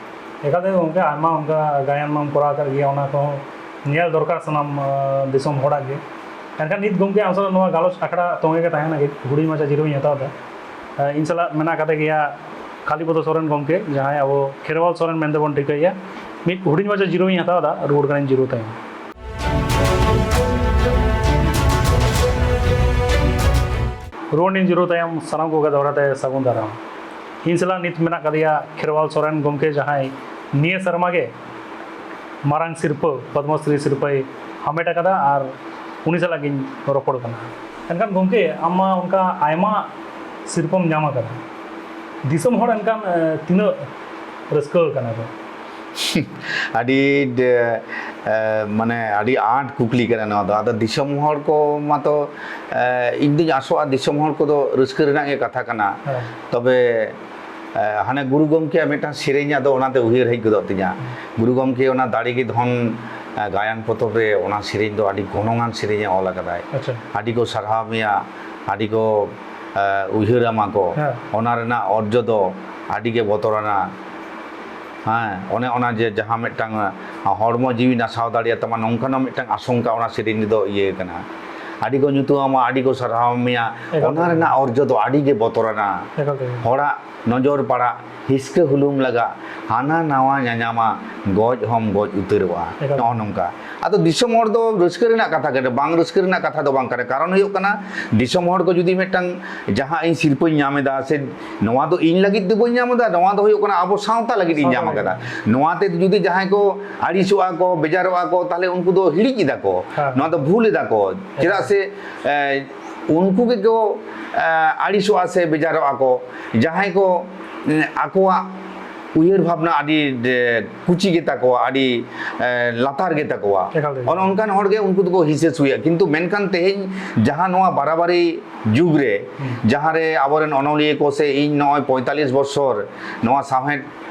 ᱮᱠᱟᱞ ᱛᱮ ᱜᱚᱢᱠᱮ, ᱟᱭᱢᱟ ᱚᱱᱠᱟ ᱜᱟᱭᱟᱱ ᱢᱟᱢ ᱠᱚᱨᱟᱣ ᱟᱠᱟᱫ ᱜᱮᱭᱟ, ᱚᱱᱟ ᱠᱚᱦᱚᱸ ᱧᱮᱞ ᱫᱚᱨᱠᱟᱨ ᱥᱟᱱᱟᱢ, ᱟ, ᱫᱤᱥᱚᱢ ᱦᱚᱲᱟᱜ ᱜᱮ᱾ ᱮᱱᱠᱷᱟᱱ ᱱᱤᱛ ᱜᱚᱢᱠᱮ, ᱟᱢ ᱥᱟᱞᱟᱜ ᱱᱚᱣᱟ ᱜᱟᱞᱚᱪ ᱟᱠᱷᱲᱟ ᱛᱚᱸᱜᱮ ᱜᱮ ᱛᱟᱦᱮᱱᱟ, ᱠᱟᱹᱡ ᱦᱩᱰᱤᱧ ᱢᱟᱪᱷᱟ ᱡᱤᱨᱟᱹᱣ ᱤᱧ ᱦᱟᱛᱟᱣ ᱮᱫᱟ᱾ ᱟ, ᱤᱧ ᱥᱟᱞᱟᱜ ᱢᱮᱱᱟᱜ ᱟᱠᱟᱫᱮ ᱜᱮᱭᱟ ᱠᱟᱞᱤᱯᱚᱫᱚ ᱥᱚᱨᱮᱱ ᱜᱚᱢᱠᱮ, ᱡᱟᱦᱟᱸᱭ ᱟᱵᱚ ᱠᱷᱮᱨᱣᱟᱞ ᱥᱚᱨᱮᱱ ᱢᱮᱱᱛᱮ ᱵᱚᱱ ᱴᱷᱤᱠᱟᱹᱭᱮᱭᱟ᱾ ᱢᱤᱫ ᱦᱩᱰᱤᱧ ᱢᱟᱪᱷᱟ ᱡᱤᱨᱟᱹᱣ ᱤᱧ ᱦᱟᱛᱟᱣ ᱮᱫᱟ, ᱨᱩᱣᱟᱹᱲ ᱠᱟᱹᱱᱟᱹᱧ ᱡᱤᱨᱟᱹᱣ ᱛᱟᱭᱚᱢ᱾ ᱨᱩᱣᱟᱹᱲ ᱤᱧ ᱡᱤᱨᱟᱹᱣ ᱛᱟᱭᱚᱢ ᱥᱟᱱᱟᱢ ᱠᱚᱜᱮ ᱫᱚᱦᱲᱟ ᱛᱮ ᱥᱟᱹᱜᱩᱱ ᱫᱟᱨᱟᱢ᱾ ᱤᱧ ᱥᱟᱞᱟᱜ ᱱᱤᱛ ᱢᱮᱱᱟᱜ ᱟᱠᱟᱫᱮᱭᱟ ᱠᱷᱮᱨᱣᱟᱞ ᱥᱚᱨᱮᱱ ᱜᱚᱢᱠᱮ, ᱡᱟᱦᱟᱸᱭ ᱱᱤᱭᱟᱹ ᱥᱮᱨᱢᱟ ᱜᱮ ᱢᱟᱨᱟᱝ ᱥᱤᱨᱯᱟᱹ ᱯᱚᱫᱽᱢᱚᱥᱨᱤ ᱥᱤᱨᱯᱟᱹᱭ ᱦᱟᱢᱮᱴ ᱟᱠᱟᱫᱟ ᱟᱨ ᱩᱱᱤ ᱥᱟᱞᱟᱜ ᱜᱤᱧ ᱨᱚᱯᱚᱲ ᱠᱟᱱᱟ᱾ ᱮᱱᱠᱷᱟᱱ ᱜᱚᱢᱠᱮ, ᱟᱢ ᱢᱟ ᱚᱱᱠᱟ ᱟᱭᱢᱟ ᱥᱤᱨᱯᱟᱹᱢ ᱧᱟᱢ ᱟᱠᱟᱫᱟ, ᱫᱤᱥᱚᱢ ᱦᱚᱲ ᱮᱱᱠᱷᱟᱱ, ᱮ, ᱛᱤᱱᱟᱹᱜ ᱨᱟᱹᱥᱠᱟᱹ ᱠᱟᱱᱟ ᱠᱚ? ᱟᱹᱰᱤ ᱰᱮ-, ᱮ, ᱢᱟᱱᱮ ᱟᱹᱰᱤ ᱟᱸᱴ ᱠᱩᱠᱞᱤ ᱠᱟᱱᱟ ᱱᱚᱣᱟ ᱫᱚ᱾ ᱟᱫᱚ ᱫᱤᱥᱚᱢ ᱦᱚᱲ ᱠᱚ ᱢᱟᱛᱚ, ᱮ, ᱤᱧ ᱫᱩᱧ ᱟᱥᱚᱜᱼᱟ ᱫᱤᱥᱚᱢ ᱦᱚᱲ ᱠᱚᱫᱚ ᱨᱟᱹᱥᱠᱟᱹ ᱨᱮᱱᱟᱜ ᱜᱮ ᱠᱟᱛᱷᱟ ᱠᱟᱱᱟ᱾ ᱦᱮᱸ᱾ ᱛᱚᱵᱮ ᱦᱟᱱᱮ ᱜᱩᱨᱩ ᱜᱚᱢᱠᱮᱭᱟᱜ ᱢᱤᱫᱴᱟᱝ ᱥᱮᱨᱮᱧ ᱟᱫᱚ ᱚᱱᱟᱛᱮ ᱩᱭᱦᱟᱹᱨ ᱦᱮᱡ ᱜᱚᱫᱚᱜ ᱛᱤᱧᱟ᱾ ᱜᱩᱨᱩ ᱜᱚᱢᱠᱮ ᱚᱱᱟ ᱫᱟᱲᱮ ᱜᱮ ᱫᱷᱚᱱ ᱜᱟᱭᱟᱱ ᱯᱚᱛᱚᱵ ᱨᱮ ᱚᱱᱟ ᱥᱮᱨᱮᱧ ᱫᱚ ᱟᱹᱰᱤ ᱜᱚᱱᱚᱝᱟᱱ ᱥᱮᱨᱮᱧ ᱮ ᱚᱞ ᱟᱠᱟᱫᱟᱭ᱾ ᱟᱹᱰᱤ ᱠᱚ ᱥᱟᱨᱦᱟᱣ ᱢᱮᱭᱟ, ᱟᱹᱰᱤ ᱠᱚ ᱩᱭᱦᱟᱹᱨ ᱟᱢᱟ ᱠᱚ᱾ ᱚᱱᱟ ᱨᱮᱱᱟᱜ ᱚᱨᱡᱚ ᱫᱚ ᱟᱹᱰᱤ ᱜᱮ ᱵᱚᱛᱚᱨᱟᱱᱟ᱾ ᱦᱮᱸ, ᱚᱱᱮ ᱚᱱᱟ ᱡᱮ ᱡᱟᱦᱟᱸ ᱢᱤᱫᱴᱟᱝ ᱦᱚᱲᱢᱚ ᱡᱤᱣᱤ ᱱᱟᱥᱟᱣ ᱫᱟᱲᱮᱭᱟᱛᱟᱢᱟ, ᱱᱚᱝᱠᱟᱱᱟᱜ ᱢᱤᱫᱴᱟᱝ ᱟᱥᱚᱝᱠᱟ ᱚᱱᱟ ᱥᱮᱨᱮᱧ ᱨᱮᱫᱚ ᱤᱭᱟᱹ ᱠᱟᱱᱟ᱾ ᱟᱹᱰᱤ ᱠᱚ ᱧᱩᱛᱩᱢ ᱟᱢᱟ, ᱟᱹᱰᱤ ᱠᱚ ᱥᱟᱨᱦᱟᱣ ᱢᱮᱭᱟ᱾ ᱚᱱᱟ ᱨᱮᱱᱟᱜ ᱚᱨᱡᱚ ᱫᱚ ᱟᱹᱰᱤ ᱜᱮ ᱵᱚᱛᱚᱨᱟᱱᱟ᱾ ᱦᱚᱲᱟᱜ ᱱᱚᱡᱚᱨ ᱯᱟᱲᱟᱜ, ᱦᱤᱥᱠᱟᱹ ᱦᱩᱞᱩᱢ ᱞᱟᱜᱟᱜ, ᱦᱟᱱᱟ ᱱᱟᱣᱟ ᱧᱟᱧᱟᱢᱟ, ᱜᱚᱡ ᱦᱚᱢ ᱜᱚᱡ ᱩᱛᱟᱹᱨᱚᱜᱼᱟ᱾ ᱱᱚᱜᱼᱚ ᱱᱚᱝᱠᱟ᱾ ᱟᱫᱚ ᱫᱤᱥᱚᱢ ᱦᱚᱲ ᱫᱚ ᱨᱟᱹᱥᱠᱟᱹ ᱨᱮᱱᱟᱜ ᱠᱟᱛᱷᱟ ᱠᱟᱱᱟ, ᱵᱟᱝ ᱨᱟᱹᱥᱠᱟᱹ ᱨᱮᱱᱟᱜ ᱠᱟᱛᱷᱟ ᱫᱚ ᱵᱟᱝ ᱠᱟᱱᱟ᱾ ᱠᱟᱨᱚᱱ ᱦᱩᱭᱩᱜ ᱠᱟᱱᱟ, ᱫᱤᱥᱚᱢ ᱦᱚᱲ ᱠᱚ ᱡᱩᱫᱤ ᱢᱤᱫᱴᱟᱝ ᱡᱟᱦᱟᱸ ᱤᱧ ᱥᱤᱨᱯᱟᱹᱧ ᱧᱟᱢ ᱮᱫᱟ, ᱥᱮ ᱱᱚᱣᱟ ᱫᱚ ᱤᱧ ᱞᱟᱹᱜᱤᱫ ᱫᱚ ᱵᱟᱹᱧ ᱧᱟᱢ ᱮᱫᱟ, ᱱᱚᱣᱟ ᱫᱚ ᱦᱩᱭᱩᱜ ᱠᱟᱱᱟ ᱟᱵᱚ ᱥᱟᱶᱛᱟ ᱞᱟᱹᱜᱤᱫ ᱤᱧ ᱧᱟᱢ ᱟᱠᱟᱫᱟ᱾ ᱱᱚᱣᱟ ᱛᱮ ᱡᱩᱫᱤ ᱡᱟᱦᱟᱸᱭ ᱠᱚ ᱟᱹᱲᱤᱥᱚᱜᱼᱟ ᱠᱚ, ᱵᱮᱡᱟᱨᱚᱜᱼᱟ ᱠᱚ, ᱛᱟᱦᱞᱮ ᱩᱱᱠᱩ ᱫᱚ ᱦᱤᱲᱤᱡ ᱮᱫᱟ ᱠᱚ, ᱱᱚᱣᱟ ᱫᱚ ᱵᱷᱩᱞ ᱮᱫᱟ ᱠᱚ᱾ ᱪᱮᱫᱟᱜ ᱥᱮ ᱮ, ᱩᱱᱠᱩ ᱜᱮᱠᱚ ᱮ, ᱟᱹᱲᱤᱥᱚᱜᱼᱟ ᱥᱮ ᱵᱮᱡᱟᱨᱚᱜᱼᱟ ᱠᱚ, ᱡᱟᱦᱟᱸᱭ ᱠᱚ ᱮ, ᱟᱠᱚᱣᱟᱜ ᱩᱭᱦᱟᱹᱨ ᱵᱷᱟᱵᱽᱱᱟ ᱟᱹᱰᱤ ᱮ, ᱠᱩᱪᱤ ᱜᱮᱛᱟ ᱠᱚᱣᱟ, ᱟᱹᱰᱤ ᱮ, ᱞᱟᱛᱟᱨ ᱜᱮᱛᱟ ᱠᱚᱣᱟ᱾ ᱮᱠᱟᱞ ᱛᱮ᱾ ᱚᱱ-, ᱚᱱᱠᱟᱱ ᱦᱚᱲ ᱜᱮ ᱩᱱᱠᱩ ᱫᱚᱠᱚ ᱦᱤᱥᱟᱹ ᱥᱩᱭᱟ᱾ ᱠᱤᱱᱛᱩ ᱢᱮᱱᱠᱷᱟᱱ ᱛᱮᱦᱮᱧ ᱡᱟᱦᱟᱸ ᱱᱚᱣᱟ ᱵᱟᱨᱟᱵᱟᱨᱤ ᱡᱩᱜᱽ ᱨᱮ, ᱦᱩᱸ᱾ ᱡᱟᱦᱟᱸ ᱨᱮ ᱟᱵᱚᱨᱮᱱ ᱚᱱᱚᱞᱤᱭᱟᱹ ᱠᱚ ᱥᱮ ᱤᱧ ᱱᱚᱜᱼᱚᱭ ᱯᱚᱸᱭᱛᱟᱞᱤᱥ ᱵᱚᱪᱷᱚᱨ ᱱᱚᱣᱟ ᱥᱟᱶᱦᱮᱫ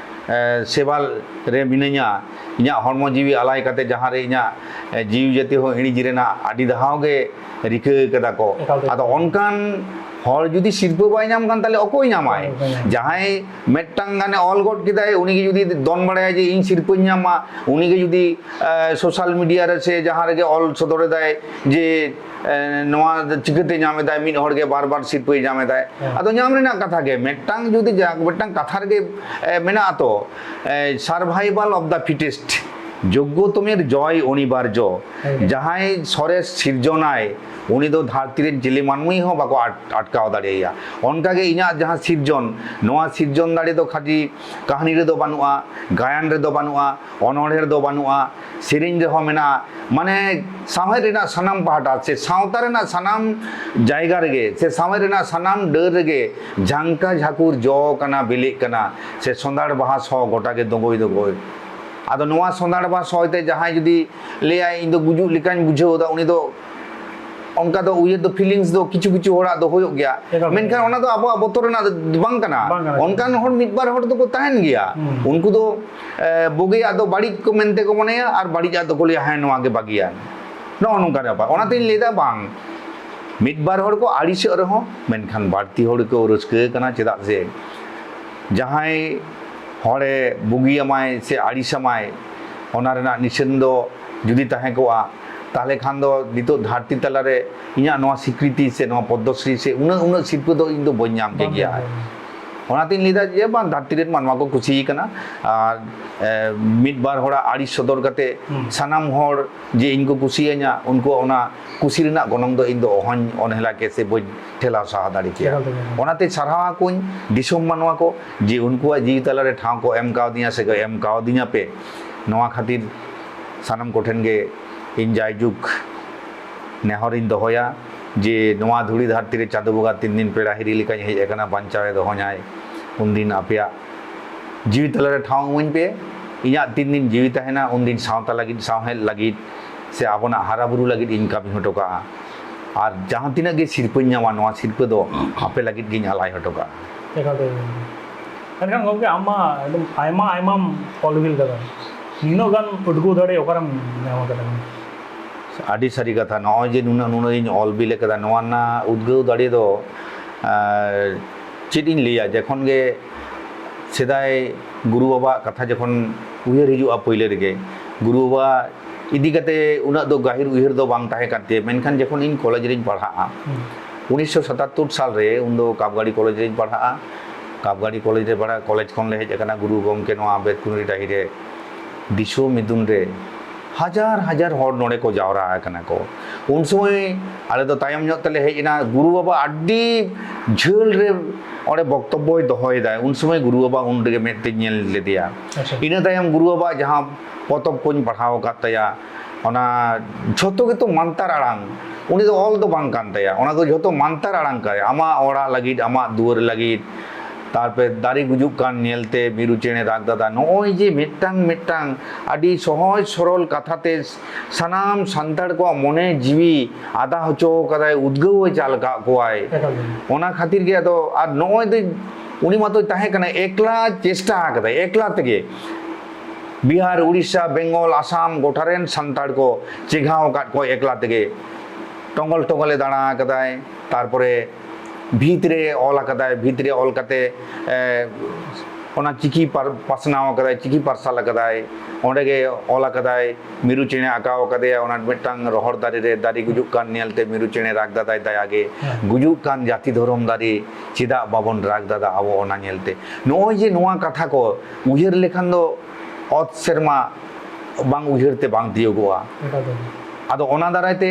ᱮ, ᱥᱮᱵᱟ ᱨᱮ ᱢᱤᱱᱟᱹᱧᱟ, ᱤᱧᱟᱹᱜ ᱦᱚᱲᱢᱚ ᱡᱤᱣᱤ ᱟᱞᱟᱭ ᱠᱟᱛᱮ ᱡᱟᱦᱟᱸ ᱨᱮ ᱤᱧᱟᱹᱜ ᱮ, ᱡᱤᱣᱤ ᱡᱟᱹᱛᱤ ᱦᱚᱸ ᱤᱬᱤᱡ ᱨᱮᱱᱟᱜ ᱟᱹᱰᱤ ᱫᱷᱟᱣ ᱜᱮ ᱨᱤᱠᱟᱹ ᱠᱟᱫᱟ ᱠᱚ᱾ ᱮᱠᱟᱞ ᱛᱮ᱾ ᱟᱫᱚ ᱚᱱᱠᱟᱱ ᱦᱚᱲ ᱡᱩᱫᱤ ᱥᱤᱨᱯᱟᱹ ᱵᱟᱭ ᱧᱟᱢ ᱠᱷᱟᱱ, ᱛᱟᱦᱞᱮ ᱚᱠᱚᱭ ᱧᱟᱢᱟᱭ? ᱚᱠᱚᱭ ᱧᱟᱢᱟᱭ? ᱡᱟᱦᱟᱸᱭ ᱢᱤᱫᱴᱟᱝ ᱜᱟᱱᱮ ᱚᱞ ᱜᱚᱫ ᱠᱮᱫᱟᱭ, ᱩᱱᱤ ᱜᱮ ᱡᱩᱫᱤ ᱫᱚᱱ ᱵᱟᱲᱟᱭᱟ ᱡᱮ ᱤᱧ ᱥᱤᱨᱯᱟᱹᱧ ᱧᱟᱢᱟ, ᱩᱱᱤ ᱜᱮ ᱡᱩᱫᱤ ᱮ, ᱥᱳᱥᱟᱞ ᱢᱤᱰᱤᱭᱟ ᱨᱮ ᱥᱮ ᱡᱟᱦᱟᱸ ᱨᱮᱜᱮ ᱚᱞ ᱥᱚᱫᱚᱨ ᱮᱫᱟᱭ ᱡᱮ ᱮ, ᱱᱚᱣᱟ ᱪᱤᱠᱟᱹᱛᱮ ᱧᱟᱢ ᱮᱫᱟᱭ, ᱢᱤᱫ ᱦᱚᱲ ᱜᱮ ᱵᱟᱨ ᱵᱟᱨ ᱥᱤᱨᱯᱟᱹᱭ ᱧᱟᱢ ᱮᱫᱟᱭ᱾ ᱦᱮᱸ᱾ ᱟᱫᱚ ᱧᱟᱢ ᱨᱮᱱᱟᱜ ᱠᱟᱛᱷᱟ ᱜᱮ, ᱢᱤᱫᱴᱟᱝ ᱡᱩᱫᱤ ᱡᱟ-, ᱢᱤᱫᱴᱟᱝ ᱠᱟᱛᱷᱟ ᱨᱮᱜᱮ ᱮ, ᱢᱮᱱᱟᱜ ᱟᱛᱚ, ᱮ, survival of the fittest, ᱡᱳᱜᱽᱜᱚᱛᱚᱢᱮᱨ ᱡᱚᱭ ᱚᱱᱤᱵᱟᱨᱡᱚ᱾ ᱦᱮᱸ᱾ ᱡᱟᱦᱟᱸᱭ ᱥᱚᱨᱮᱥ ᱥᱤᱨᱡᱚᱱᱟᱭ, ᱩᱱᱤ ᱫᱚ ᱫᱷᱟᱹᱨᱛᱤ ᱨᱮᱱ ᱪᱤᱞᱤ ᱢᱟᱹᱱᱢᱤ ᱦᱚᱸ ᱵᱟᱠᱚ ᱟᱴ-, ᱟᱴᱠᱟᱣ ᱫᱟᱲᱮᱭᱟᱭᱟ᱾ ᱚᱱᱠᱟᱜᱮ ᱤᱧᱟᱹᱜ ᱡᱟᱦᱟᱸ ᱥᱤᱨᱡᱚᱱ, ᱱᱚᱣᱟ ᱥᱤᱨᱡᱚᱱ ᱫᱟᱲᱮ ᱫᱚ ᱠᱷᱟᱹᱞᱤ ᱠᱟᱹᱦᱱᱤ ᱨᱮᱫᱚ ᱵᱟᱹᱱᱩᱜᱼᱟ, ᱜᱟᱭᱟᱱ ᱨᱮᱫᱚ ᱵᱟᱹᱱᱩᱜᱼᱟ, ᱚᱱᱚᱬᱦᱮ ᱨᱮᱫᱚ ᱵᱟᱹᱱᱩᱜᱼᱟ, ᱥᱮᱨᱮᱧ ᱨᱮᱦᱚᱸ ᱢᱮᱱᱟᱜᱼᱟ᱾ ᱢᱟᱱᱮ ᱥᱟᱶᱦᱮᱫ ᱨᱮᱱᱟᱜ ᱥᱟᱱᱟᱢ ᱯᱟᱦᱴᱟ ᱥᱮ ᱥᱟᱶᱛᱟ ᱨᱮᱱᱟᱜ ᱥᱟᱱᱟᱢ ᱡᱟᱭᱜᱟ ᱨᱮᱜᱮ ᱥᱮ ᱥᱟᱶᱦᱮᱫ ᱨᱮᱱᱟᱜ ᱥᱟᱱᱟᱢ ᱰᱟᱹᱨ ᱨᱮᱜᱮ ᱡᱷᱟᱝᱠᱟ ᱡᱷᱟᱹᱠᱩᱨ ᱡᱚ ᱠᱟᱱᱟ, ᱵᱤᱞᱤᱜ ᱠᱟᱱᱟ, ᱥᱮ ᱥᱚᱸᱫᱷᱟᱲ ᱵᱟᱦᱟ ᱥᱚ ᱜᱚᱴᱟ ᱜᱮ ᱫᱚᱸᱜᱚᱭ ᱫᱚᱸᱜᱚᱭ᱾ ᱟᱫᱚ ᱱᱚᱣᱟ ᱥᱚᱸᱫᱷᱟᱲ ᱵᱟᱦᱟ ᱥᱚᱭ ᱛᱮ ᱡᱟᱦᱟᱸᱭ ᱡᱩᱫᱤ ᱞᱟᱹᱭᱟᱭ, "ᱤᱧ ᱫᱚ ᱜᱩᱡᱩᱜ ᱞᱮᱠᱟᱧ ᱵᱩᱡᱷᱟᱹᱣ ᱮᱫᱟ", ᱩᱱᱤ ᱫᱚ ᱚᱱᱠᱟ ᱫᱚ ᱩᱭᱦᱟᱹᱨ ᱫᱚ, ᱯᱷᱤᱞᱤᱝᱥ ᱫᱚ ᱠᱤᱪᱷᱩ ᱠᱤᱪᱷᱩ ᱦᱚᱲᱟᱜ ᱫᱚ ᱦᱩᱭᱩᱜ ᱜᱮᱭᱟ᱾ ᱮᱠᱟᱞ᱾ ᱢᱮᱱᱠᱷᱟᱱ ᱚᱱᱟ ᱫᱚ ᱟᱵᱚᱣᱟᱜ ᱵᱚᱛᱚᱨ ᱨᱮᱱᱟᱜ ᱫᱚ ᱵᱟᱝ ᱠᱟᱱᱟ᱾ ᱵᱟᱝ ᱠᱟᱱᱟ᱾ ᱚᱱᱠᱟᱱ ᱦᱚᱲ ᱢᱤᱫ ᱵᱟᱨ ᱦᱚᱲ ᱫᱚᱠᱚ ᱛᱟᱦᱮᱱ ᱜᱮᱭᱟ᱾ ᱦᱩᱸ᱾ ᱩᱱᱠᱩ ᱫᱚ, ᱮ, ᱵᱩᱜᱤᱭᱟᱜ ᱫᱚ ᱵᱟᱹᱲᱤᱡ ᱠᱚ ᱢᱮᱱᱛᱮ ᱠᱚ ᱢᱚᱱᱮᱭᱟ ᱟᱨ ᱵᱟᱹᱲᱤᱡᱟᱜ ᱫᱚᱠᱚ ᱞᱟᱹᱭᱟ, "ᱦᱮᱸ, ᱱᱚᱣᱟ ᱜᱮ ᱵᱷᱟᱹᱜᱤᱭᱟ᱾" ᱱᱚᱜᱼᱚ ᱱᱚᱝᱠᱟᱱ ᱵᱮᱯᱟᱨ᱾ ᱚᱱᱟᱛᱤᱧ ᱞᱟᱹᱭᱫᱟ, ᱵᱟᱝ, ᱢᱤᱫ ᱵᱟᱨ ᱦᱚᱲ ᱠᱚ ᱟᱹᱲᱤᱥᱚᱜ ᱨᱮᱦᱚᱸ, ᱢᱮᱱᱠᱷᱟᱱ ᱵᱟᱹᱲᱛᱤ ᱦᱚᱲ ᱠᱚ ᱨᱟᱹᱥᱠᱟᱹ ᱠᱟᱱᱟ᱾ ᱪᱮᱫᱟᱜ ᱥᱮ ᱡᱟᱦᱟᱸᱭ ᱦᱚᱲᱮ ᱵᱩᱜᱤᱭᱟᱢᱟᱭ ᱥᱮ ᱟᱹᱲᱤᱥᱟᱢᱟᱭ, ᱚᱱᱟ ᱨᱮᱱᱟᱜ ᱱᱤᱥᱟᱹᱱ ᱫᱚ ᱡᱩᱫᱤ ᱛᱟᱦᱮᱸ ᱠᱚᱜᱼᱟ, ᱛᱟᱦᱚᱞᱮ ᱠᱷᱟᱱ ᱫᱚ ᱱᱤᱛᱚᱜ ᱫᱷᱟᱹᱨᱛᱤ ᱛᱟᱞᱟᱨᱮ ᱤᱧᱟᱹᱜ ᱱᱚᱣᱟ ᱥᱤᱠᱨᱤᱛᱤ ᱥᱮ ᱱᱚᱣᱟ ᱯᱚᱫᱽᱢᱚᱥᱨᱤ ᱥᱮ ᱩᱱᱟᱹᱜ, ᱩᱱᱟᱹᱜ ᱥᱤᱨᱯᱟᱹ ᱫᱚ ᱤᱧ ᱫᱚ ᱵᱟᱹᱧ ᱧᱟᱢ ᱠᱮ ᱵᱟᱝ ᱜᱮᱭᱟ᱾ ᱧᱟᱢ ᱠᱮᱭᱟ᱾ ᱚᱱᱟᱛᱤᱧ ᱞᱟᱹᱭᱫᱟ ᱡᱮ, ᱵᱟᱝ, ᱫᱷᱟᱹᱨᱛᱤ ᱨᱮᱱ ᱢᱟᱱᱣᱟ ᱠᱚ ᱠᱩᱥᱤ ᱠᱟᱱᱟ᱾ ᱟᱨ, ᱮ, ᱢᱤᱫ ᱵᱟᱨ ᱦᱚᱲᱟᱜ ᱟᱹᱲᱤᱥ ᱥᱚᱫᱚᱨ ᱠᱟᱛᱮ ᱦᱩᱸ᱾ ᱥᱟᱱᱟᱢ ᱦᱚᱲ ᱡᱮ ᱤᱧ ᱠᱚ ᱠᱩᱥᱤᱭᱟᱹᱧᱟ, ᱩᱱᱠᱩᱣᱟᱜ ᱚᱱᱟ ᱠᱩᱥᱤ ᱨᱮᱱᱟᱜ ᱜᱚᱱᱚᱝ ᱫᱚ ᱤᱧ ᱫᱚ ᱚᱦᱚᱧ ᱚᱱᱦᱮᱞᱟ ᱠᱮ ᱥᱮ ᱵᱟᱹᱧ ᱴᱷᱮᱞᱟᱣ ᱥᱟᱦᱟ ᱫᱟᱲᱮ ᱠᱮᱭᱟ᱾ ᱮᱠᱟᱞ ᱛᱮᱜᱮ᱾ ᱚᱱᱟᱛᱮ ᱥᱟᱨᱦᱟᱣ ᱟᱠᱚᱣᱟᱹᱧ ᱫᱤᱥᱚᱢ ᱢᱟᱱᱣᱟ ᱠᱚ, ᱡᱮ ᱩᱱᱠᱩᱣᱟᱜ ᱡᱤᱣᱤ ᱛᱟᱞᱟᱨᱮ ᱴᱷᱟᱶ ᱠᱚ ᱮᱢ ᱠᱟᱣᱫᱤᱧᱟ ᱥᱮ ᱠᱚ ᱮᱢ ᱠᱟᱣᱫᱤᱧᱟ ᱯᱮ᱾ ᱱᱚᱣᱟ ᱠᱷᱟᱹᱛᱤᱨ ᱥᱟᱱᱟᱢ ᱠᱚᱴᱷᱮᱱ ᱜᱮ ᱤᱧ ᱡᱟᱭᱡᱩᱜᱽ ᱱᱮᱦᱚᱨᱤᱧ ᱫᱚᱦᱚᱭᱟ ᱡᱮ, ᱱᱚᱣᱟ ᱫᱷᱩᱲᱤ ᱫᱷᱟᱹᱨᱛᱤ ᱨᱮ ᱪᱟᱸᱫᱳ ᱵᱚᱸᱜᱟ ᱛᱤᱱ ᱫᱤᱱ ᱯᱮᱲᱟ ᱦᱤᱨᱤ ᱞᱮᱠᱟᱧ ᱦᱮᱡ ᱟᱠᱟᱱᱟ, ᱵᱟᱧᱪᱟᱣᱮ ᱫᱚᱦᱚᱧᱟᱭ, ᱩᱱᱫᱤᱱ ᱟᱯᱮᱭᱟᱜ ᱡᱤᱣᱤ ᱛᱟᱞᱟᱨᱮ ᱴᱷᱟᱶ ᱤᱢᱟᱹᱧ ᱯᱮ᱾ ᱤᱧᱟᱹᱜ ᱛᱤᱱ ᱫᱤᱱ ᱡᱤᱣᱤ ᱛᱟᱦᱮᱱᱟ, ᱩᱱᱫᱤᱱ ᱥᱟᱶᱛᱟ ᱞᱟᱹᱜᱤᱫ, ᱥᱟᱶᱦᱮᱫ ᱞᱟᱹᱜᱤᱫ ᱥᱮ ᱟᱵᱚᱱᱟᱜ ᱦᱟᱨᱟ ᱵᱩᱨᱩ ᱞᱟᱹᱜᱤᱫ ᱤᱧ ᱠᱟᱹᱢᱤ ᱦᱚᱴᱚ ᱠᱟᱜᱼᱟ᱾ ᱟᱨ ᱡᱟᱦᱟᱸ ᱛᱤᱱᱟᱹᱜ ᱜᱮ ᱥᱤᱨᱯᱟᱹᱧ ᱧᱟᱢᱟ, ᱱᱚᱣᱟ ᱥᱤᱨᱯᱟᱹ ᱫᱚ ᱟᱯᱮ ᱞᱟᱹᱜᱤᱫ ᱜᱤᱧ ᱟᱞᱟᱭ ᱦᱚᱴᱚ ᱠᱟᱜᱼᱟ᱾ ᱮᱠᱟᱞ ᱛᱮ᱾ ᱢᱮᱱᱠᱷᱟᱱ ᱜᱚᱢᱠᱮ, ᱟᱢ ᱢᱟ ᱮᱠᱫᱚᱢ ᱟᱭᱢᱟ ᱟᱭᱢᱟᱢ ᱚᱞ ᱵᱤᱞ ᱠᱟᱫᱟ, ᱱᱤᱱᱟᱹᱜ ᱜᱟᱱ ᱩᱫᱽᱜᱟᱹᱣ ᱫᱟᱲᱮ ᱚᱠᱟᱨᱮᱢ ᱧᱟᱢ ᱠᱟᱫᱟ? ᱟᱹᱰᱤ ᱥᱟᱹᱨᱤ ᱠᱟᱛᱷᱟ, ᱱᱚᱜᱼᱚᱭ ᱡᱮ ᱱᱩᱱᱟᱹᱜ, ᱱᱩᱱᱟᱹᱜ ᱤᱧ ᱚᱞ ᱵᱤᱞ ᱠᱟᱫᱟ, ᱱᱚᱣᱟ ᱨᱮᱱᱟᱜ ᱩᱫᱽᱜᱟᱹᱣ ᱫᱟᱲᱮ ᱫᱚ, ᱟᱨ, ᱪᱮᱫ ᱤᱧ ᱞᱟᱹᱭᱟ, ᱡᱚᱠᱷᱚᱱ ᱜᱮ ᱥᱮᱫᱟᱭ ᱜᱩᱨᱩ ᱵᱟᱵᱟᱣᱟᱜ ᱠᱟᱛᱷᱟ ᱡᱚᱠᱷᱚᱱ ᱩᱭᱦᱟᱹᱨ ᱦᱤᱡᱩᱜᱼᱟ ᱯᱳᱭᱞᱳ ᱨᱮᱜᱮ, ᱜᱩᱨᱩ ᱵᱟᱵᱟ ᱤᱫᱤ ᱠᱟᱛᱮ ᱩᱱᱟᱹᱜ ᱫᱚ ᱜᱟᱹᱦᱤᱨ ᱩᱭᱦᱟᱹᱨ ᱫᱚ ᱵᱟᱝ ᱛᱟᱦᱮᱸ ᱠᱟᱱ ᱛᱤᱧᱟᱹ, ᱢᱮᱱᱠᱷᱟᱱ ᱡᱚᱠᱷᱚᱱ ᱤᱧ ᱠᱚᱞᱮᱡᱽ ᱨᱤᱧ ᱯᱟᱲᱦᱟᱜᱼᱟ, ᱦᱩᱸ᱾ ᱩᱱᱤᱥᱥᱚ ᱥᱟᱛᱟᱛᱛᱳᱨ ᱥᱟᱞ ᱨᱮ, ᱩᱱᱫᱚ ᱠᱟᱯᱜᱟᱲᱤ ᱠᱚᱞᱮᱡᱽ ᱨᱤᱧ ᱯᱟᱲᱦᱟᱜᱼᱟ᱾ ᱠᱟᱯᱜᱟᱲᱤ ᱠᱚᱞᱮᱡᱽ ᱨᱮ ᱯᱟᱲᱦᱟᱜ, ᱠᱚᱞᱮᱡᱽ ᱠᱷᱚᱱ ᱞᱮ ᱦᱮᱡ ᱟᱠᱟᱱᱟ ᱜᱩᱨᱩ ᱜᱚᱢᱠᱮ ᱱᱚᱣᱟ ᱟᱢᱵᱮᱫᱠᱩᱱᱨᱤ ᱰᱟᱹᱦᱤ ᱨᱮ ᱫᱤᱥᱩᱣᱟᱹ ᱢᱤᱫᱩᱱ ᱨᱮ ᱦᱟᱡᱟᱨ ᱦᱟᱡᱟᱨ ᱦᱚᱲ ᱱᱚᱰᱮ ᱠᱚ ᱡᱟᱣᱨᱟ ᱟᱠᱟᱱᱟ ᱠᱚ᱾ ᱩᱱ ᱥᱚᱢᱚᱭ ᱟᱞᱮ ᱫᱚ ᱛᱟᱭᱚᱢ ᱧᱚᱜ ᱛᱮᱞᱮ ᱦᱮᱡ ᱮᱱᱟ᱾ ᱜᱩᱨᱩ ᱵᱟᱵᱟ ᱟᱹᱰᱤ ᱡᱷᱟᱹᱞ ᱨᱮ ᱚᱸᱰᱮ ᱵᱚᱠᱛᱚᱵᱵᱚᱭ ᱫᱚᱦᱚᱭᱮᱫᱟᱭ, ᱩᱱ ᱥᱚᱢᱚᱭ ᱜᱩᱨᱩ ᱵᱟᱵᱟ ᱩᱱ ᱨᱮᱜᱮ ᱢᱮᱫ ᱛᱮᱧ ᱧᱮᱞ ᱞᱮᱫᱮᱭᱟ᱾ ᱟᱪᱪᱷᱟ᱾ ᱤᱱᱟᱹ ᱛᱟᱭᱚᱢ ᱜᱩᱨᱩ ᱵᱟᱵᱟ ᱡᱟᱦᱟᱸ ᱯᱚᱛᱚᱵ ᱠᱚᱧ ᱯᱟᱲᱦᱟᱣ ᱟᱠᱟᱫ ᱛᱟᱭᱟ, ᱚᱱᱟ ᱡᱷᱚᱛᱚ ᱜᱮᱛᱚ ᱢᱟᱱᱛᱟᱨ ᱟᱲᱟᱝ᱾ ᱩᱱᱤ ᱫᱚ ᱚᱞ ᱫᱚ ᱵᱟᱝ ᱠᱟᱱ ᱛᱟᱭᱟ, ᱚᱱᱟ ᱫᱚ ᱡᱷᱚᱛᱚ ᱢᱟᱱᱛᱟᱨ ᱟᱲᱟᱝ ᱠᱟᱱᱟ᱾ ᱟᱢᱟᱜ ᱚᱲᱟᱜ ᱞᱟᱹᱜᱤᱫ, ᱟᱢᱟᱜ ᱫᱩᱣᱟᱹᱨ ᱞᱟᱹᱜᱤᱫ, ᱛᱟᱨᱯᱚᱨᱮ ᱫᱟᱨᱮ ᱜᱩᱡᱩᱜ ᱠᱟᱱ ᱧᱮᱞᱛᱮ ᱢᱤᱨᱩ ᱪᱮᱬᱮ ᱨᱟᱜ ᱫᱟᱫᱟ᱾ ᱱᱚᱜᱼᱚᱭ ᱡᱮ ᱢᱤᱫᱴᱟᱝ ᱢᱤᱫᱴᱟᱝ ᱟᱹᱰᱤ ᱥᱚᱦᱚᱡ ᱥᱚᱨᱚᱞ ᱠᱟᱛᱷᱟ ᱛᱮ ᱥᱟᱱᱟᱢ ᱥᱟᱱᱛᱟᱲ ᱠᱚᱣᱟᱜ ᱢᱚᱱᱮ ᱡᱤᱣᱤ ᱟᱫᱟ ᱦᱚᱪᱚ ᱠᱟᱫᱟᱭ, ᱩᱫᱽᱜᱟᱹᱣ ᱮ ᱪᱟᱞ ᱠᱟᱜ ᱠᱚᱣᱟᱭ᱾ ᱮᱠᱟᱞ ᱜᱮ᱾ ᱚᱱᱟ ᱠᱷᱟᱹᱛᱤᱨ ᱜᱮ ᱟᱫᱚ, ᱟᱨ ᱱᱚᱜᱼᱚᱭ ᱫᱚ ᱩᱱᱤ ᱢᱟᱛᱚᱭ ᱛᱟᱦᱮᱸ ᱠᱟᱱᱟ, ᱮᱠᱞᱟ ᱪᱮᱥᱴᱟ ᱠᱟᱫᱟᱭ, ᱮᱠᱞᱟ ᱛᱮᱜᱮ᱾ ᱵᱤᱦᱟᱨ, ᱩᱲᱤᱥᱥᱟ, ᱵᱮᱝᱜᱚᱞ, ᱟᱥᱟᱢ ᱜᱚᱴᱟ ᱨᱮᱱ ᱥᱟᱱᱛᱟᱲ ᱠᱚ ᱪᱮᱸᱜᱷᱟᱣ ᱟᱠᱟᱫ ᱠᱚᱣᱟ ᱮᱠᱞᱟ ᱛᱮᱜᱮ᱾ ᱴᱚᱸᱜᱚᱞ ᱴᱚᱸᱜᱚᱞᱮ ᱫᱟᱬᱟ ᱟᱠᱟᱫᱟᱭ, ᱛᱟᱨᱯᱚᱨᱮ ᱵᱷᱤᱛ ᱨᱮ ᱚᱞ ᱟᱠᱟᱫᱟᱭ, ᱵᱷᱤᱛ ᱨᱮ ᱚᱞ ᱠᱟᱛᱮ, ᱮ, ᱚᱱᱟ ᱪᱤᱠᱤ ᱯᱟᱨ-, ᱯᱟᱥᱱᱟᱣ ᱟᱠᱟᱫᱟᱭ, ᱪᱤᱠᱤ ᱯᱟᱨᱥᱟᱞ ᱟᱠᱟᱫᱟᱭ, ᱚᱸᱰᱮ ᱜᱮ ᱚᱞ ᱟᱠᱟᱫᱟᱭ, ᱢᱤᱨᱩ ᱪᱮᱬᱮ ᱟᱸᱠᱟᱣ ᱟᱠᱟᱫᱮᱭᱟ, ᱚᱱᱟ ᱢᱤᱫᱴᱟᱝ ᱨᱚᱦᱚᱲ ᱫᱟᱨᱮ ᱨᱮ ᱫᱟᱨᱮ ᱜᱩᱡᱩᱜ ᱠᱟᱱ ᱧᱮᱞᱛᱮ ᱢᱤᱨᱩ ᱪᱮᱬᱮ ᱨᱟᱜᱽ ᱫᱟᱫᱟᱭ ᱫᱟᱭᱟ ᱜᱮ, ᱦᱮᱸ᱾ ᱜᱩᱡᱩᱜ ᱠᱟᱱ ᱡᱟᱹᱛᱤ ᱫᱷᱚᱨᱚᱢ ᱫᱟᱨᱮ ᱪᱮᱫᱟᱜ ᱵᱟᱵᱚᱱ ᱨᱟᱜᱽ ᱫᱟᱫᱟ ᱟᱵᱚ ᱚᱱᱟ ᱧᱮᱞᱛᱮ᱾ ᱱᱚᱜᱼᱚᱭ ᱡᱮ ᱱᱚᱣᱟ ᱠᱟᱛᱷᱟ ᱠᱚ ᱩᱭᱦᱟᱹᱨ ᱞᱮᱠᱷᱟᱱ ᱫᱚ ᱚᱛ ᱥᱮᱨᱢᱟ ᱵᱟᱝ ᱩᱭᱦᱟᱹᱨ ᱛᱮ ᱵᱟᱝ ᱛᱤᱭᱳᱜᱚᱜᱼᱟ᱾ ᱮᱠᱟᱞ ᱛᱮ᱾ ᱟᱫᱚ ᱚᱱᱟ ᱫᱟᱨᱟᱭ ᱛᱮ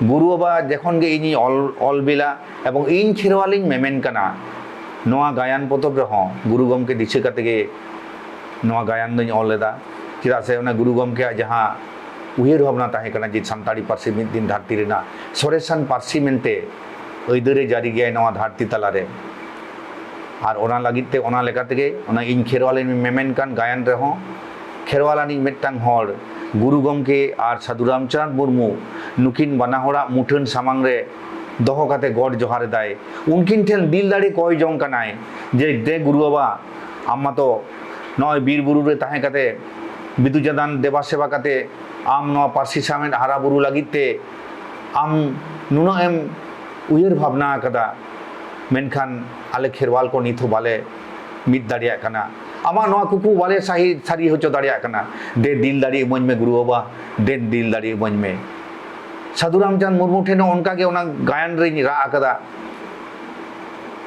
ᱜᱩᱨᱩ ᱵᱟᱵᱟ ᱡᱚᱠᱷᱚᱱ ᱜᱮ ᱤᱧᱤᱧ ᱚᱞ, ᱚᱞ ᱵᱤᱞᱟ ᱮᱵᱚᱝ ᱤᱧ ᱠᱷᱮᱨᱣᱟᱞᱤᱧ ᱢᱮᱢᱮᱱ ᱠᱟᱱᱟ, ᱱᱚᱣᱟ ᱜᱟᱭᱟᱱ ᱯᱚᱛᱚᱵ ᱨᱮᱦᱚᱸ ᱜᱩᱨᱩ ᱜᱚᱢᱠᱮ ᱫᱤᱥᱟᱹ ᱠᱟᱛᱮ ᱜᱮ ᱱᱚᱣᱟ ᱜᱟᱭᱟᱱ ᱫᱚᱧ ᱚᱞ ᱞᱮᱫᱟ᱾ ᱪᱮᱫᱟᱜ ᱥᱮ ᱚᱱᱟ ᱜᱩᱨᱩ ᱜᱚᱢᱠᱮᱭᱟᱜ ᱡᱟᱦᱟᱸ ᱩᱭᱦᱟᱹᱨ ᱵᱷᱟᱵᱽᱱᱟ ᱛᱟᱦᱮᱸ ᱠᱟᱱᱟ ᱡᱮ ᱥᱟᱱᱛᱟᱲᱤ ᱯᱟᱹᱨᱥᱤ ᱢᱤᱫ ᱫᱤᱱ ᱫᱷᱟᱹᱨᱛᱤ ᱨᱮᱱᱟᱜ ᱥᱚᱨᱮᱥᱟᱱ ᱯᱟᱹᱨᱥᱤ ᱢᱮᱱᱛᱮ ᱟᱹᱭᱫᱟᱹᱨᱮ ᱡᱟᱹᱨᱤ ᱜᱮᱭᱟᱭ ᱱᱚᱣᱟ ᱫᱷᱟᱹᱨᱛᱤ ᱛᱟᱞᱟᱨᱮ᱾ ᱟᱨ ᱚᱱᱟ ᱞᱟᱹᱜᱤᱫ ᱛᱮ, ᱚᱱᱟ ᱞᱮᱠᱟ ᱛᱮᱜᱮ ᱚᱱᱟ ᱤᱧ ᱠᱷᱮᱨᱣᱟᱞᱤᱧ ᱢᱮᱢᱮᱱ ᱠᱟᱱ ᱜᱟᱭᱟᱱ ᱨᱮᱦᱚᱸ ᱠᱷᱮᱨᱣᱟᱞ ᱟᱹᱱᱤᱡ ᱢᱤᱫᱴᱟᱝ ᱦᱚᱲ ᱜᱩᱨᱩ ᱜᱚᱢᱠᱮ ᱟᱨ ᱥᱟᱹᱫᱷᱩ ᱨᱟᱢᱪᱟᱸᱫᱽ ᱢᱩᱨᱢᱩ ᱱᱩᱠᱤᱱ ᱵᱟᱱᱟ ᱦᱚᱲᱟᱜ ᱢᱩᱴᱷᱟᱹᱱ ᱥᱟᱢᱟᱝ ᱨᱮ ᱫᱚᱦᱚ ᱠᱟᱛᱮ ᱜᱚᱰ ᱡᱚᱦᱟᱨ ᱮᱫᱟᱭ᱾ ᱩᱱᱠᱤᱱ ᱴᱷᱮᱱ ᱫᱤᱞ ᱫᱟᱲᱮ ᱠᱚᱭ ᱡᱚᱝ ᱠᱟᱱᱟᱭ ᱡᱮ, "ᱫᱮ ᱜᱩᱨᱩ ᱵᱟᱵᱟ, ᱟᱢ ᱢᱟᱛᱚ ᱱᱚᱜᱼᱚᱭ ᱵᱤᱨ ᱵᱩᱨᱩ ᱨᱮ ᱛᱟᱦᱮᱸ ᱠᱟᱛᱮ ᱵᱤᱫᱩ ᱪᱟᱸᱫᱟᱱ ᱫᱮᱵᱟ ᱥᱮᱵᱟ ᱠᱟᱛᱮ ᱟᱢ ᱱᱚᱣᱟ ᱯᱟᱹᱨᱥᱤ ᱥᱟᱶᱦᱮᱫ ᱦᱟᱨᱟ ᱵᱩᱨᱩ ᱞᱟᱹᱜᱤᱫ ᱛᱮ ᱟᱢ ᱱᱩᱱᱟᱹᱜ ᱮᱢ ᱩᱭᱦᱟᱹᱨ ᱵᱷᱟᱵᱽᱱᱟ ᱟᱠᱟᱫᱟ, ᱢᱮᱱᱠᱷᱟᱱ ᱟᱞᱮ ᱠᱷᱮᱨᱣᱟᱞ ᱠᱚ ᱱᱤᱛ ᱦᱚᱸ ᱵᱟᱞᱮ ᱢᱤᱫ ᱫᱟᱲᱮᱭᱟᱜ ᱠᱟᱱᱟ᱾ ᱟᱢᱟᱜ ᱱᱚᱣᱟ ᱠᱩᱠᱢᱩ ᱵᱟᱞᱮ ᱥᱟᱦᱤ, ᱥᱟᱹᱨᱤ ᱦᱚᱪᱚ ᱫᱟᱲᱮᱭᱟᱜ ᱠᱟᱱᱟ᱾ ᱫᱮ ᱫᱤᱞ ᱫᱟᱲᱮ ᱤᱢᱟᱹᱧ ᱢᱮ ᱜᱩᱨᱩ ᱵᱟᱵᱟ, ᱫᱮᱱ ᱫᱤᱞ ᱫᱟᱲᱮ ᱤᱢᱟᱹᱧ ᱢᱮ᱾" ᱥᱟᱹᱫᱷᱩ ᱨᱟᱢᱪᱟᱸᱫᱽ ᱢᱩᱨᱢᱩ ᱴᱷᱮᱱ ᱦᱚᱸ ᱚᱱᱠᱟ ᱜᱮ ᱚᱱᱟ ᱜᱟᱭᱟᱱ ᱨᱤᱧ ᱨᱟᱜ ᱟᱠᱟᱫᱟ,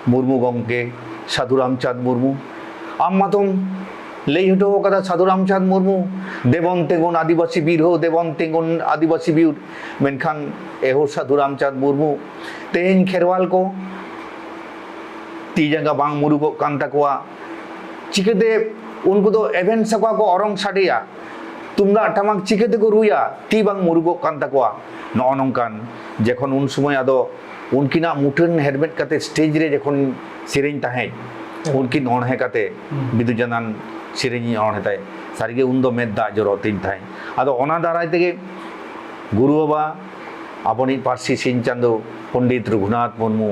"ᱢᱩᱨᱢᱩ ᱜᱚᱢᱠᱮ, ᱥᱟᱹᱫᱷᱩ ᱨᱟᱢᱪᱟᱸᱫᱽ ᱢᱩᱨᱢᱩ, ᱟᱢ ᱢᱟᱛᱚᱢ ᱞᱟᱹᱭ ᱦᱚᱴᱚ ᱟᱠᱟᱫᱟ ᱥᱟᱹᱫᱷᱩ ᱨᱟᱢᱪᱟᱸᱫᱽ ᱢᱩᱨᱢᱩ, 'ᱫᱮᱵᱚᱱ ᱛᱤᱸᱜᱩᱱ ᱟᱹᱫᱤᱵᱟᱹᱥᱤ ᱵᱤᱨ ᱦᱳ, ᱫᱮᱵᱚᱱ ᱛᱤᱸᱜᱩᱱ ᱟᱹᱫᱤᱵᱟᱹᱥᱤ ᱵᱤᱨ', ᱢᱮᱱᱠᱷᱟᱱ ᱮᱦᱳ ᱥᱟᱹᱫᱷᱩ ᱨᱟᱢᱪᱟᱸᱫᱽ ᱢᱩᱨᱢᱩ, ᱛᱮᱦᱮᱧ ᱠᱷᱮᱨᱣᱟᱞ ᱠᱚ ᱛᱤ ᱡᱟᱸᱜᱟ ᱵᱟᱝ ᱢᱩᱨᱩᱜᱚᱜ ᱠᱟᱱ ᱛᱟᱠᱚᱣᱟ, ᱪᱤᱠᱟᱹᱛᱮ ᱩᱱᱠᱩ ᱫᱚ ᱮᱵᱷᱮᱱ ᱥᱟᱠᱣᱟ ᱠᱚ ᱚᱨᱚᱝ ᱥᱟᱰᱮᱭᱟ, ᱛᱩᱢᱫᱟᱜ ᱴᱟᱢᱟᱠ ᱪᱤᱠᱟᱹ ᱛᱮᱠᱚ ᱨᱩᱭᱟ, ᱛᱤ ᱵᱟᱝ ᱢᱩᱨᱩᱜᱚᱜ ᱠᱟᱱ ᱛᱟᱠᱚᱣᱟ?" ᱱᱚᱜᱼᱚ ᱱᱚᱝᱠᱟᱱ ᱡᱚᱠᱷᱚᱱ ᱩᱱ ᱥᱚᱢᱚᱭ ᱟᱫᱚ ᱩᱱᱠᱤᱱᱟᱜ ᱢᱩᱴᱷᱟᱹᱱ ᱦᱮᱨᱢᱮᱫ ᱠᱟᱛᱮ ᱥᱴᱮᱡᱽ ᱨᱮ ᱡᱚᱠᱷᱚᱱ ᱥᱮᱨᱮᱧ ᱛᱟᱦᱮᱸᱫ, ᱩᱱᱠᱤᱱ ᱚᱬᱦᱮ ᱠᱟᱛᱮ ᱦᱩᱸ᱾ ᱵᱤᱫᱩ ᱪᱟᱸᱫᱟᱱ ᱥᱮᱨᱮᱧ ᱤᱧ ᱚᱬᱦᱮ ᱛᱟᱦᱮᱸᱫ᱾ ᱥᱟᱹᱨᱤᱜᱮ ᱩᱱᱫᱚ ᱢᱮᱫ ᱫᱟᱜ ᱡᱚᱨᱚᱜ ᱛᱤᱧ ᱛᱟᱦᱮᱸᱫ᱾ ᱟᱫᱚ ᱚᱱᱟ ᱫᱟᱨᱟᱭ ᱛᱮᱜᱮ ᱜᱩᱨᱩ ᱵᱟᱵᱟ, ᱟᱵᱚᱱᱤᱡ ᱯᱟᱹᱨᱥᱤ ᱥᱤᱧ ᱪᱟᱸᱫᱚ ᱯᱚᱱᱰᱤᱛ ᱨᱚᱜᱷᱩᱱᱟᱛᱷ ᱢᱩᱨᱢᱩ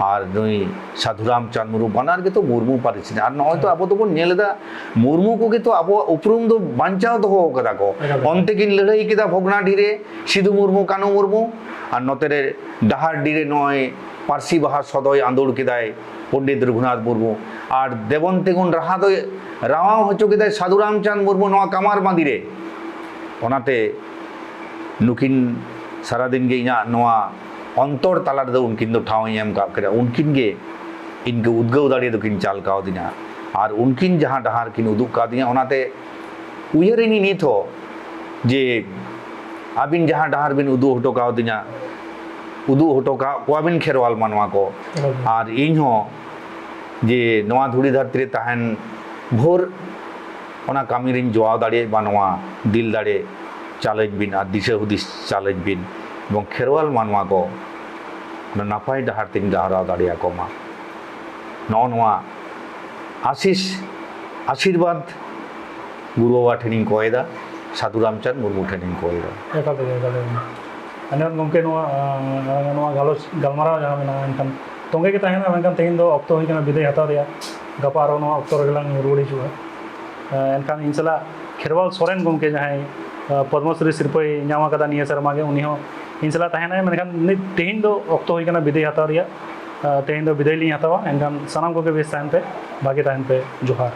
ᱟᱨ ᱱᱩᱭ ᱥᱟᱫᱷᱩᱨᱟᱢ ᱪᱟᱸᱫᱽ ᱢᱩᱨᱢᱩ, ᱵᱟᱱᱟᱨ ᱜᱮᱛᱚ ᱢᱩᱨᱢᱩ ᱯᱟᱹᱨᱤᱥ ᱨᱮᱱ᱾ ᱟᱨ ᱱᱚᱜᱼᱚᱭ ᱛᱚ ᱦᱮᱸ᱾ ᱟᱵᱚ ᱫᱚᱵᱚᱱ ᱧᱮᱞ ᱮᱫᱟ, ᱢᱩᱨᱢᱩ ᱠᱚᱜᱮ ᱛᱚ ᱟᱵᱚᱣᱟᱜ ᱩᱯᱨᱩᱢ ᱫᱚ ᱵᱟᱧᱪᱟᱣ ᱫᱚᱦᱚ ᱠᱟᱫᱟ ᱠᱚ᱾ ᱮᱠᱟᱞ, ᱮᱠᱟᱞ᱾ ᱚᱱᱛᱮ ᱠᱤᱱ ᱞᱟᱹᱲᱦᱟᱹᱭ ᱠᱮᱫᱟ ᱵᱷᱚᱜᱽᱱᱟᱰᱤ ᱨᱮ ᱥᱤᱫᱩ ᱢᱩᱨᱢᱩ, ᱠᱟᱹᱱᱩ ᱢᱩᱨᱢᱩ, ᱟᱨ ᱱᱚᱛᱮ ᱨᱮ ᱰᱟᱦᱟᱨᱰᱤ ᱨᱮ ᱱᱚᱜᱼᱚᱭ ᱯᱟᱹᱨᱥᱤ ᱵᱟᱦᱟ ᱥᱚᱫᱚᱭ ᱟᱸᱫᱳᱲ ᱠᱮᱫᱟᱭ ᱯᱚᱱᱰᱤᱛ ᱨᱚᱜᱷᱩᱱᱟᱛᱷ ᱢᱩᱨᱢᱩ, ᱟᱨ ᱫᱮᱵᱚᱱ ᱛᱤᱸᱜᱩᱱ ᱨᱟᱦᱟ ᱫᱚᱭ ᱨᱟᱣᱟᱣ ᱦᱚᱪᱚ ᱠᱮᱫᱟᱭ ᱥᱟᱫᱷᱩ ᱨᱟᱢᱪᱟᱸᱫᱽ ᱢᱩᱨᱢᱩ ᱱᱚᱣᱟ ᱠᱟᱢᱟᱨ ᱵᱟᱸᱫᱤ ᱨᱮ᱾ ᱚᱱᱟᱛᱮ ᱱᱩᱠᱤᱱ ᱥᱟᱨᱟᱫᱤᱱ ᱜᱮ ᱤᱧᱟᱹᱜ ᱱᱚᱣᱟ ᱚᱱᱛᱚᱨ ᱛᱟᱞᱟ ᱨᱮᱫᱚ ᱩᱱᱠᱤᱱ ᱫᱚ ᱴᱷᱟᱶ ᱤᱧ ᱮᱢ ᱠᱟᱜ ᱠᱤᱱᱟ᱾ ᱩᱱᱠᱤᱱ ᱜᱮ ᱤᱧ ᱠᱚ ᱩᱫᱽᱜᱟᱹᱣ ᱫᱟᱲᱮ ᱫᱚᱠᱤᱱ ᱪᱟᱞ ᱠᱟᱣᱫᱤᱧᱟ, ᱟᱨ ᱩᱱᱠᱤᱱ ᱡᱟᱦᱟᱸ ᱰᱟᱦᱟᱨ ᱠᱤᱱ ᱩᱫᱩᱜ ᱠᱟᱣᱫᱤᱧᱟ, ᱚᱱᱟᱛᱮ ᱩᱭᱦᱟᱹᱨᱤᱧ ᱱᱤᱛ ᱦᱚᱸ ᱡᱮ ᱟᱹᱵᱤᱱ ᱡᱟᱦᱟᱸ ᱰᱟᱦᱟᱨ ᱵᱤᱱ ᱩᱫᱩᱜ ᱦᱚᱴᱚ ᱠᱟᱣᱫᱤᱧᱟ, ᱩᱫᱩᱜ ᱦᱚᱴᱚ ᱠᱟᱜ ᱠᱚᱣᱟᱵᱤᱱ ᱠᱷᱮᱨᱣᱟᱞ ᱢᱟᱱᱣᱟ ᱠᱚ᱾ ᱮᱠᱟᱞ᱾ ᱟᱨ ᱤᱧ ᱦᱚᱸ ᱡᱮ ᱱᱚᱣᱟ ᱫᱷᱩᱲᱤ ᱫᱷᱟᱹᱨᱛᱤ ᱨᱮ ᱛᱟᱦᱮᱱ ᱵᱷᱳᱨ ᱚᱱᱟ ᱠᱟᱹᱢᱤ ᱨᱤᱧ ᱡᱚᱣᱟᱣ ᱫᱟᱲᱮᱭᱟᱜ ᱢᱟ, ᱱᱚᱣᱟ ᱫᱤᱞ ᱫᱟᱲᱮ ᱪᱟᱞᱟᱹᱧ ᱵᱤᱱ ᱟᱨ ᱫᱤᱥᱟᱹ ᱦᱩᱫᱤᱥ ᱪᱟᱞᱟᱹᱧ ᱵᱤᱱ, ᱮᱵᱚᱝ ᱠᱷᱮᱨᱣᱟᱞ ᱢᱟᱱᱣᱟ ᱠᱚ ᱚᱱᱟ ᱱᱟᱯᱟᱭ ᱰᱟᱦᱟᱨ ᱛᱤᱧ ᱰᱟᱦᱟᱨᱟᱣ ᱫᱟᱲᱮᱭᱟᱠᱚ ᱢᱟ᱾ ᱱᱚᱜᱼᱚ ᱱᱚᱣᱟ ᱟᱥᱤᱥ, ᱟᱥᱤᱨᱵᱟᱫᱽ ᱜᱩᱨᱩ ᱵᱟᱵᱟ ᱴᱷᱮᱱᱤᱧ ᱠᱚᱭᱮᱫᱟ, ᱥᱟᱹᱫᱷᱩ ᱨᱟᱢᱪᱟᱸᱫᱽ ᱢᱩᱨᱢᱩ ᱴᱷᱮᱱᱤᱧ ᱠᱚᱭᱮᱫᱟ᱾ ᱮᱠᱟᱞ ᱛᱮᱜᱮ, ᱮᱠᱟᱞ ᱛᱮᱜᱮ᱾ ᱮᱱᱠᱷᱟᱱ ᱜᱚᱢᱠᱮ, ᱱᱚᱣᱟ, ᱟᱸ, ᱱᱚᱣᱟ ᱜᱟᱞᱚᱪ, ᱜᱟᱞᱢᱟᱨᱟᱣ ᱡᱟᱦᱟᱸ ᱢᱮᱱᱟᱜᱼᱟ, ᱮᱱᱠᱷᱟᱱ ᱛᱚᱸᱜᱮ ᱜᱮ ᱛᱟᱦᱮᱱᱟ, ᱢᱮᱱᱠᱷᱟᱱ ᱛᱮᱦᱮᱧ ᱫᱚ ᱚᱠᱛᱚ ᱦᱩᱭ ᱠᱟᱱᱟ ᱵᱤᱫᱟᱹᱭ ᱦᱟᱛᱟᱣ ᱨᱮᱭᱟᱜ᱾ ᱜᱟᱯᱟ ᱟᱨᱦᱚᱸ ᱱᱚᱣᱟ ᱚᱠᱛᱚ ᱨᱮᱜᱮ ᱞᱟᱝ ᱨᱩᱣᱟᱹᱲ ᱦᱤᱡᱩᱜᱼᱟ᱾ ᱟᱸ, ᱮᱱᱠᱷᱟᱱ ᱤᱧ ᱥᱟᱞᱟᱜ ᱠᱷᱮᱨᱣᱟᱞ ᱥᱚᱨᱮᱱ ᱜᱚᱢᱠᱮ, ᱡᱟᱦᱟᱸᱭ, ᱟᱸ, ᱯᱚᱫᱽᱢᱚᱥᱨᱤ ᱥᱤᱨᱯᱟᱹᱭ ᱧᱟᱢ ᱟᱠᱟᱫᱟ ᱱᱤᱭᱟᱹ ᱥᱮᱨᱢᱟ ᱜᱮ, ᱩᱱᱤ ᱦᱚᱸ ᱤᱧ ᱥᱟᱞᱟᱜ ᱛᱟᱦᱮᱱᱟᱭ, ᱢᱮᱱᱠᱷᱟᱱ ᱱᱤᱛ, ᱛᱮᱦᱮᱧ ᱫᱚ ᱚᱠᱛᱚ ᱦᱩᱭ ᱠᱟᱱᱟ ᱵᱤᱫᱟᱹᱭ ᱦᱟᱛᱟᱣ ᱨᱮᱭᱟᱜ᱾ ᱟᱸ, ᱛᱮᱦᱮᱧ ᱫᱚ ᱵᱤᱫᱟᱹᱭ ᱞᱤᱧ ᱦᱟᱛᱟᱣᱟ᱾ ᱮᱱᱠᱷᱟᱱ ᱥᱟᱱᱟᱢ ᱠᱚᱜᱮ ᱵᱮᱥ ᱛᱟᱦᱮᱱ ᱯᱮ, ᱵᱷᱟᱜᱮ ᱛᱟᱦᱮᱱ ᱯᱮ᱾ ᱡᱚᱦᱟᱨ᱾